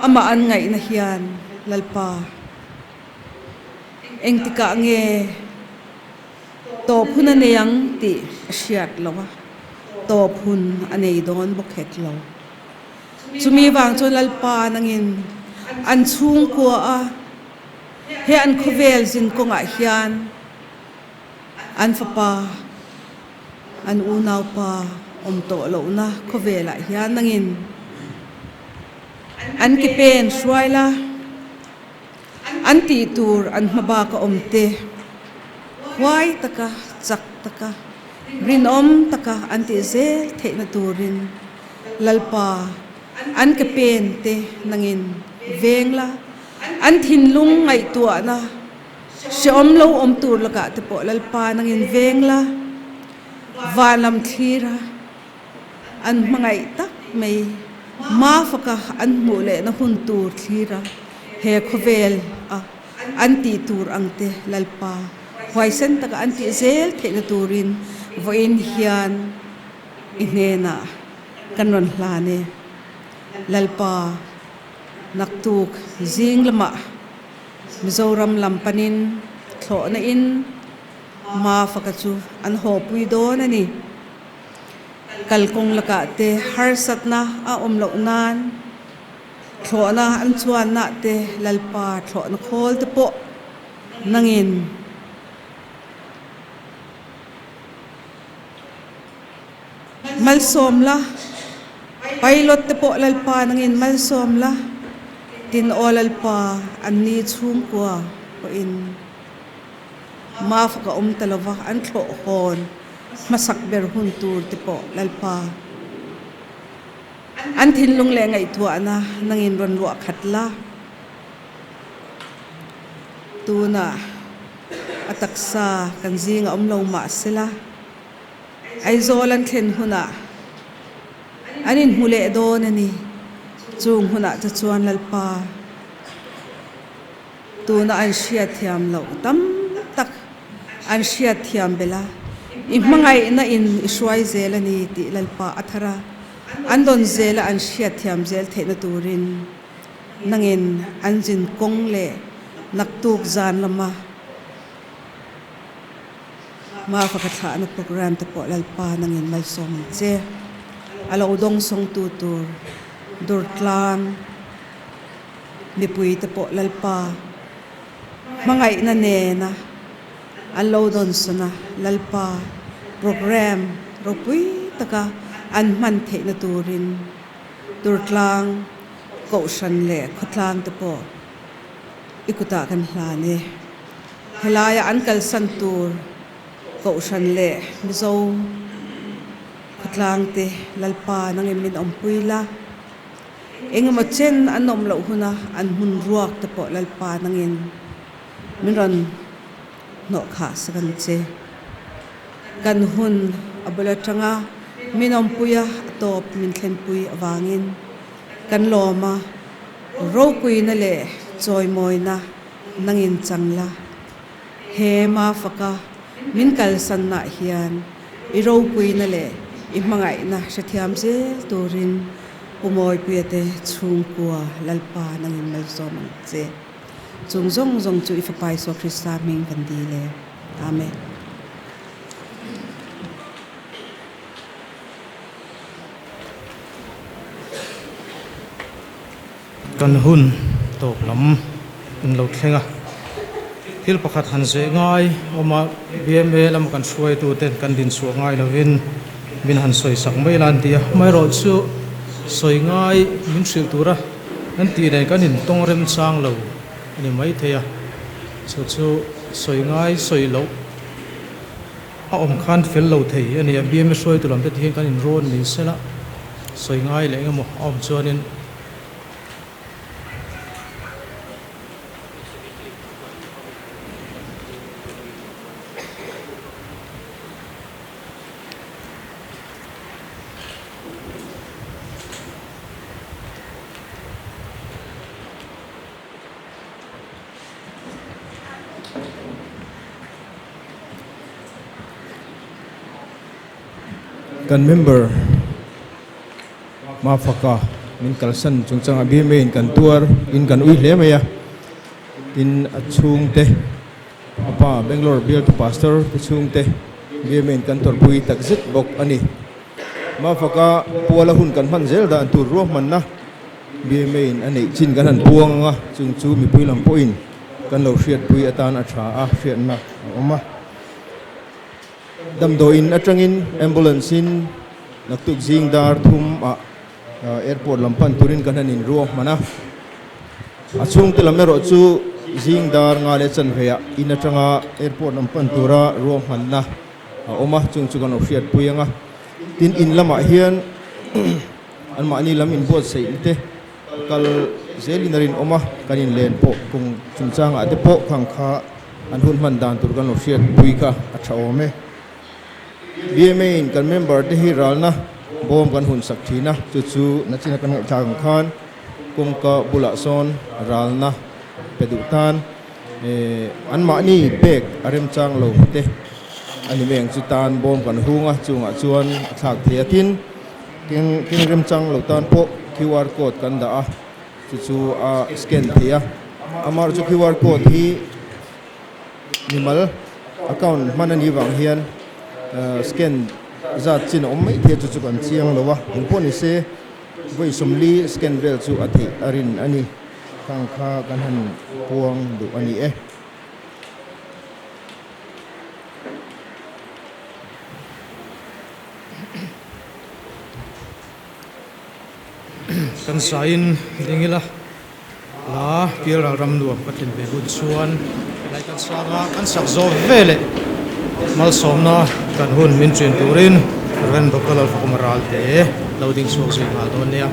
amah an ngaihna hian Lalpa, engtikah nge tawp hun a nei ang tih a hriat lo a, tawp hun a nei dawn bawk hek lo. Chumi vang chuan Lalpa nangin an chhungkua a, he an khawvel zin kawngah hian an fapa, an unaupa awm tawh lohna khawvelah hian nangin an ke pen hruai la, an tih tur an hma baka awm te huai taka, chak taka, rinawm taka an tih zel theihna turin Lalpa, an ke pen te nangin veng la, an thinlung ngaihtuahna hrehawm lo awm tur lakah te pawh Lalpa nangin veng la, van lam thlira an hmangaih tak mai mafaka an hmuh lehna hun tur thlira he khawvel a an tih tur ang te Lalpa huaisen taka an tih zel theihna turin vawiin hian I hnenah kan rawn hlan e. Lalpa, naktuk zing lamah Mizoram lam panin thlawhna in Mafaka chu an hawpui dawn a ni. Kalkawng lakah te harsatna a awm loh nan thlawhna an chuanna te Lalpa thlawhna khawl te pawh nangin Malsawm la, pilot te pawh Lalpa nangin malsawm la, tin aw Lalpa an ni chhungkua pawhin mafak a awm ta lova an thlawh hawn hmasak ber hun tur te pawh Lalpa an thinlung leh ngaihtuahna nangin rawn ruah khat la. Tunah a taksa kan zing a awm lo mah sela, Aizawl an thlen hunah an inhmu leh dawn a ni. Chung hunah te chuan Lalpa. Tuna an hriatthiam loh tam tak an hriatthiam belh a, i hmangaihna in i hruai zel a ni tih Lalpa a thar a, an dawn zela an hriatthiam zel theihna turin nangin an zin kawng leh naktuk zan lama Hma faka thlahna program te pawh Lalpa nangin malsawm ang che. A lo dawngsawngtu tur Durtlang mipui te pawh Lalpa hmangaihna nena an lo dawnsawn a, Lalpa program ropui taka an hman theihna turin Durtlang Kohhran leh khawtlang te pawh i kutah kan hlan e. Helaia an kalsan tur Kohhran leh Mizo khawtlang te Lalpa nangin min awmpui la. Engemaw chen an awm loh huna an hmun ruak te pawh Lalpa nangin min rawn hnawh khah sak ang che. Kan hun a bul atanga min awmpui a, a tawp min thlenpui avangin kan lawm a, ropuina leh chawimawina nangin chang la. He Mafaka min kalsannaah hian i ropuina leh i hmangaihna hrethiam zel turin Pu Mawipuia te chhungkua Lalpa nangin malsawm ang che. Chung zawng zawng chu i Fapa Isua Krista hming kan dil e. Amen. Kan hun tawp lam in lo thleng a, thil pakhat han zeh ngai awm a, BMA lama kan hruaituten kan din chhuah ngai lovin min han sawi sak mai la an ti a, amaherawhchu sawi ngai min hrilh tura an tih nen kan intawng remchang lo a ni maithei a, chu chu sawi ngai sawi loh a awm khan fel lo thei a ni a, BMA hruaitu lam te ti hian kan inrawn ni sela sawi ngai leh engemaw a awm chuanin. Kan member Mafaka min kalsan chungchangah BMA in kan tuar in kan ui hle mai a, tin a chhungte a pa Bangalore bialtu pastor te chhungte BMA in kan tawrhpui takzet bawk a ni. Mafaka puala hun kan hman zel dan tur ruahmanna BMA in a neih chin kan han puang ang a, chung chu mipui lam pawhin kan lo hriatpui atan a tha a, hriatna a awm a. Damdawiin atangin ambulance in naktuk zing dar thum ah airport lam pan turin kan han inruak hman a, a chhungte lam erawh chu zing dar nga leh chanve ah in atanga airport lam pan tura ruahmanna a awm a, chung chu kan lo hriatpui ang a, tin in lamah hian anmahni lam inbuatsaih te kal zelin a rinawm a, kan inlen pawh kawng chungchangah te pawh khang kha an hun hman dan tur kan lo hriat pui kha a tha awm e. BMA in kan member te hi ralna bawm kan hun sak thin a, chu chu nachina kan ngaihthlak ang khan kawngka bulah sawn ralna pe duh tan anmahni pek a remchang lo te a ni mai ang chu tan bawm kan hung a, chungah chuan a thlak thei a tin keng remchang lo tan pawh QR code kan dah a. Chu chu a scan thei a, amah chu QR code hi mimal account hman a nih vang hian scan zat chin a awm mai thei a, chu chu kan chiang lo a, engpawh ni se vawi sawmli scan vel chu a theih a rin a ni, khang kha kan han puang duh a ni e. Kan sain ding ila la Pialral ram nuam ka tlin ve hun chuan helai kan sanga kan sak zawh veleh malsawmna kan hun min ṭin turin Rev Doctor Lalfakawma Ralte lo ding chhuak zui nghal dawn nia.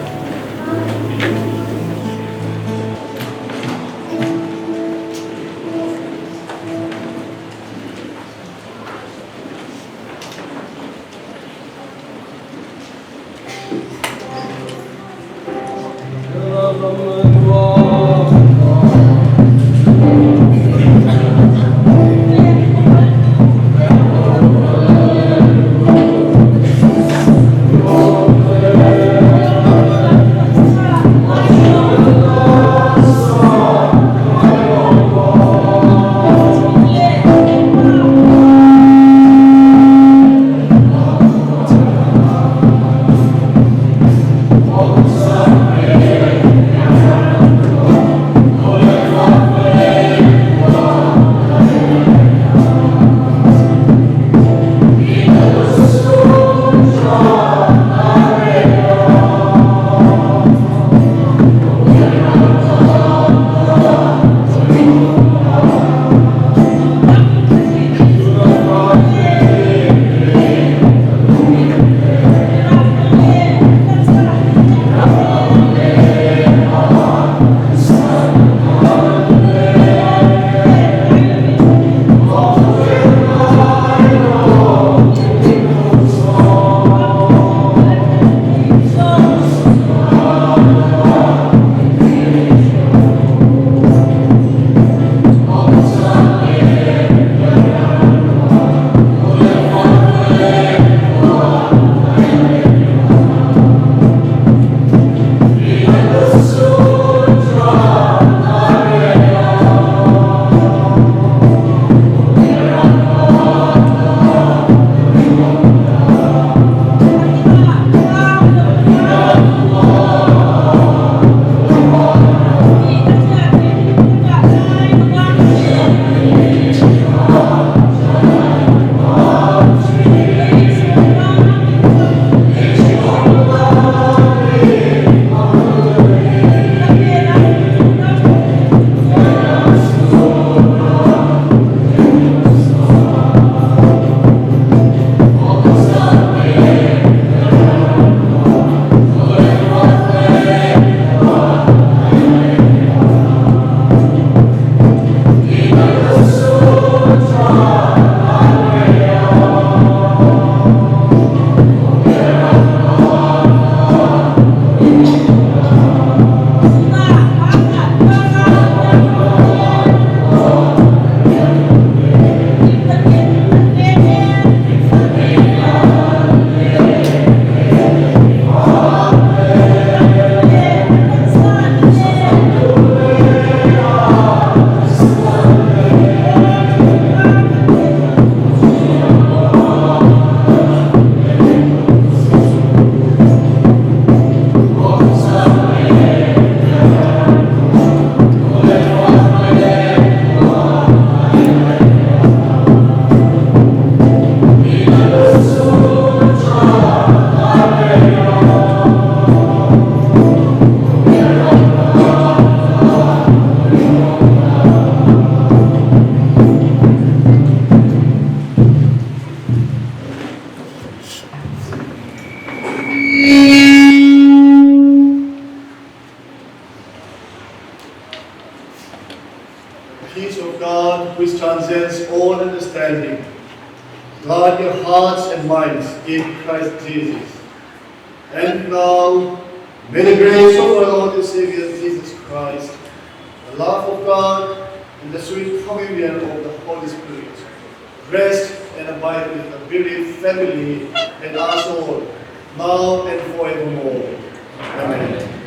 Guard your hearts and minds in Christ Jesus. And now, may the grace of our Lord and Savior Jesus Christ, the love of God, and the sweet communion of the Holy Spirit rest and abide with the bereaved family and us all, now and forevermore. Amen.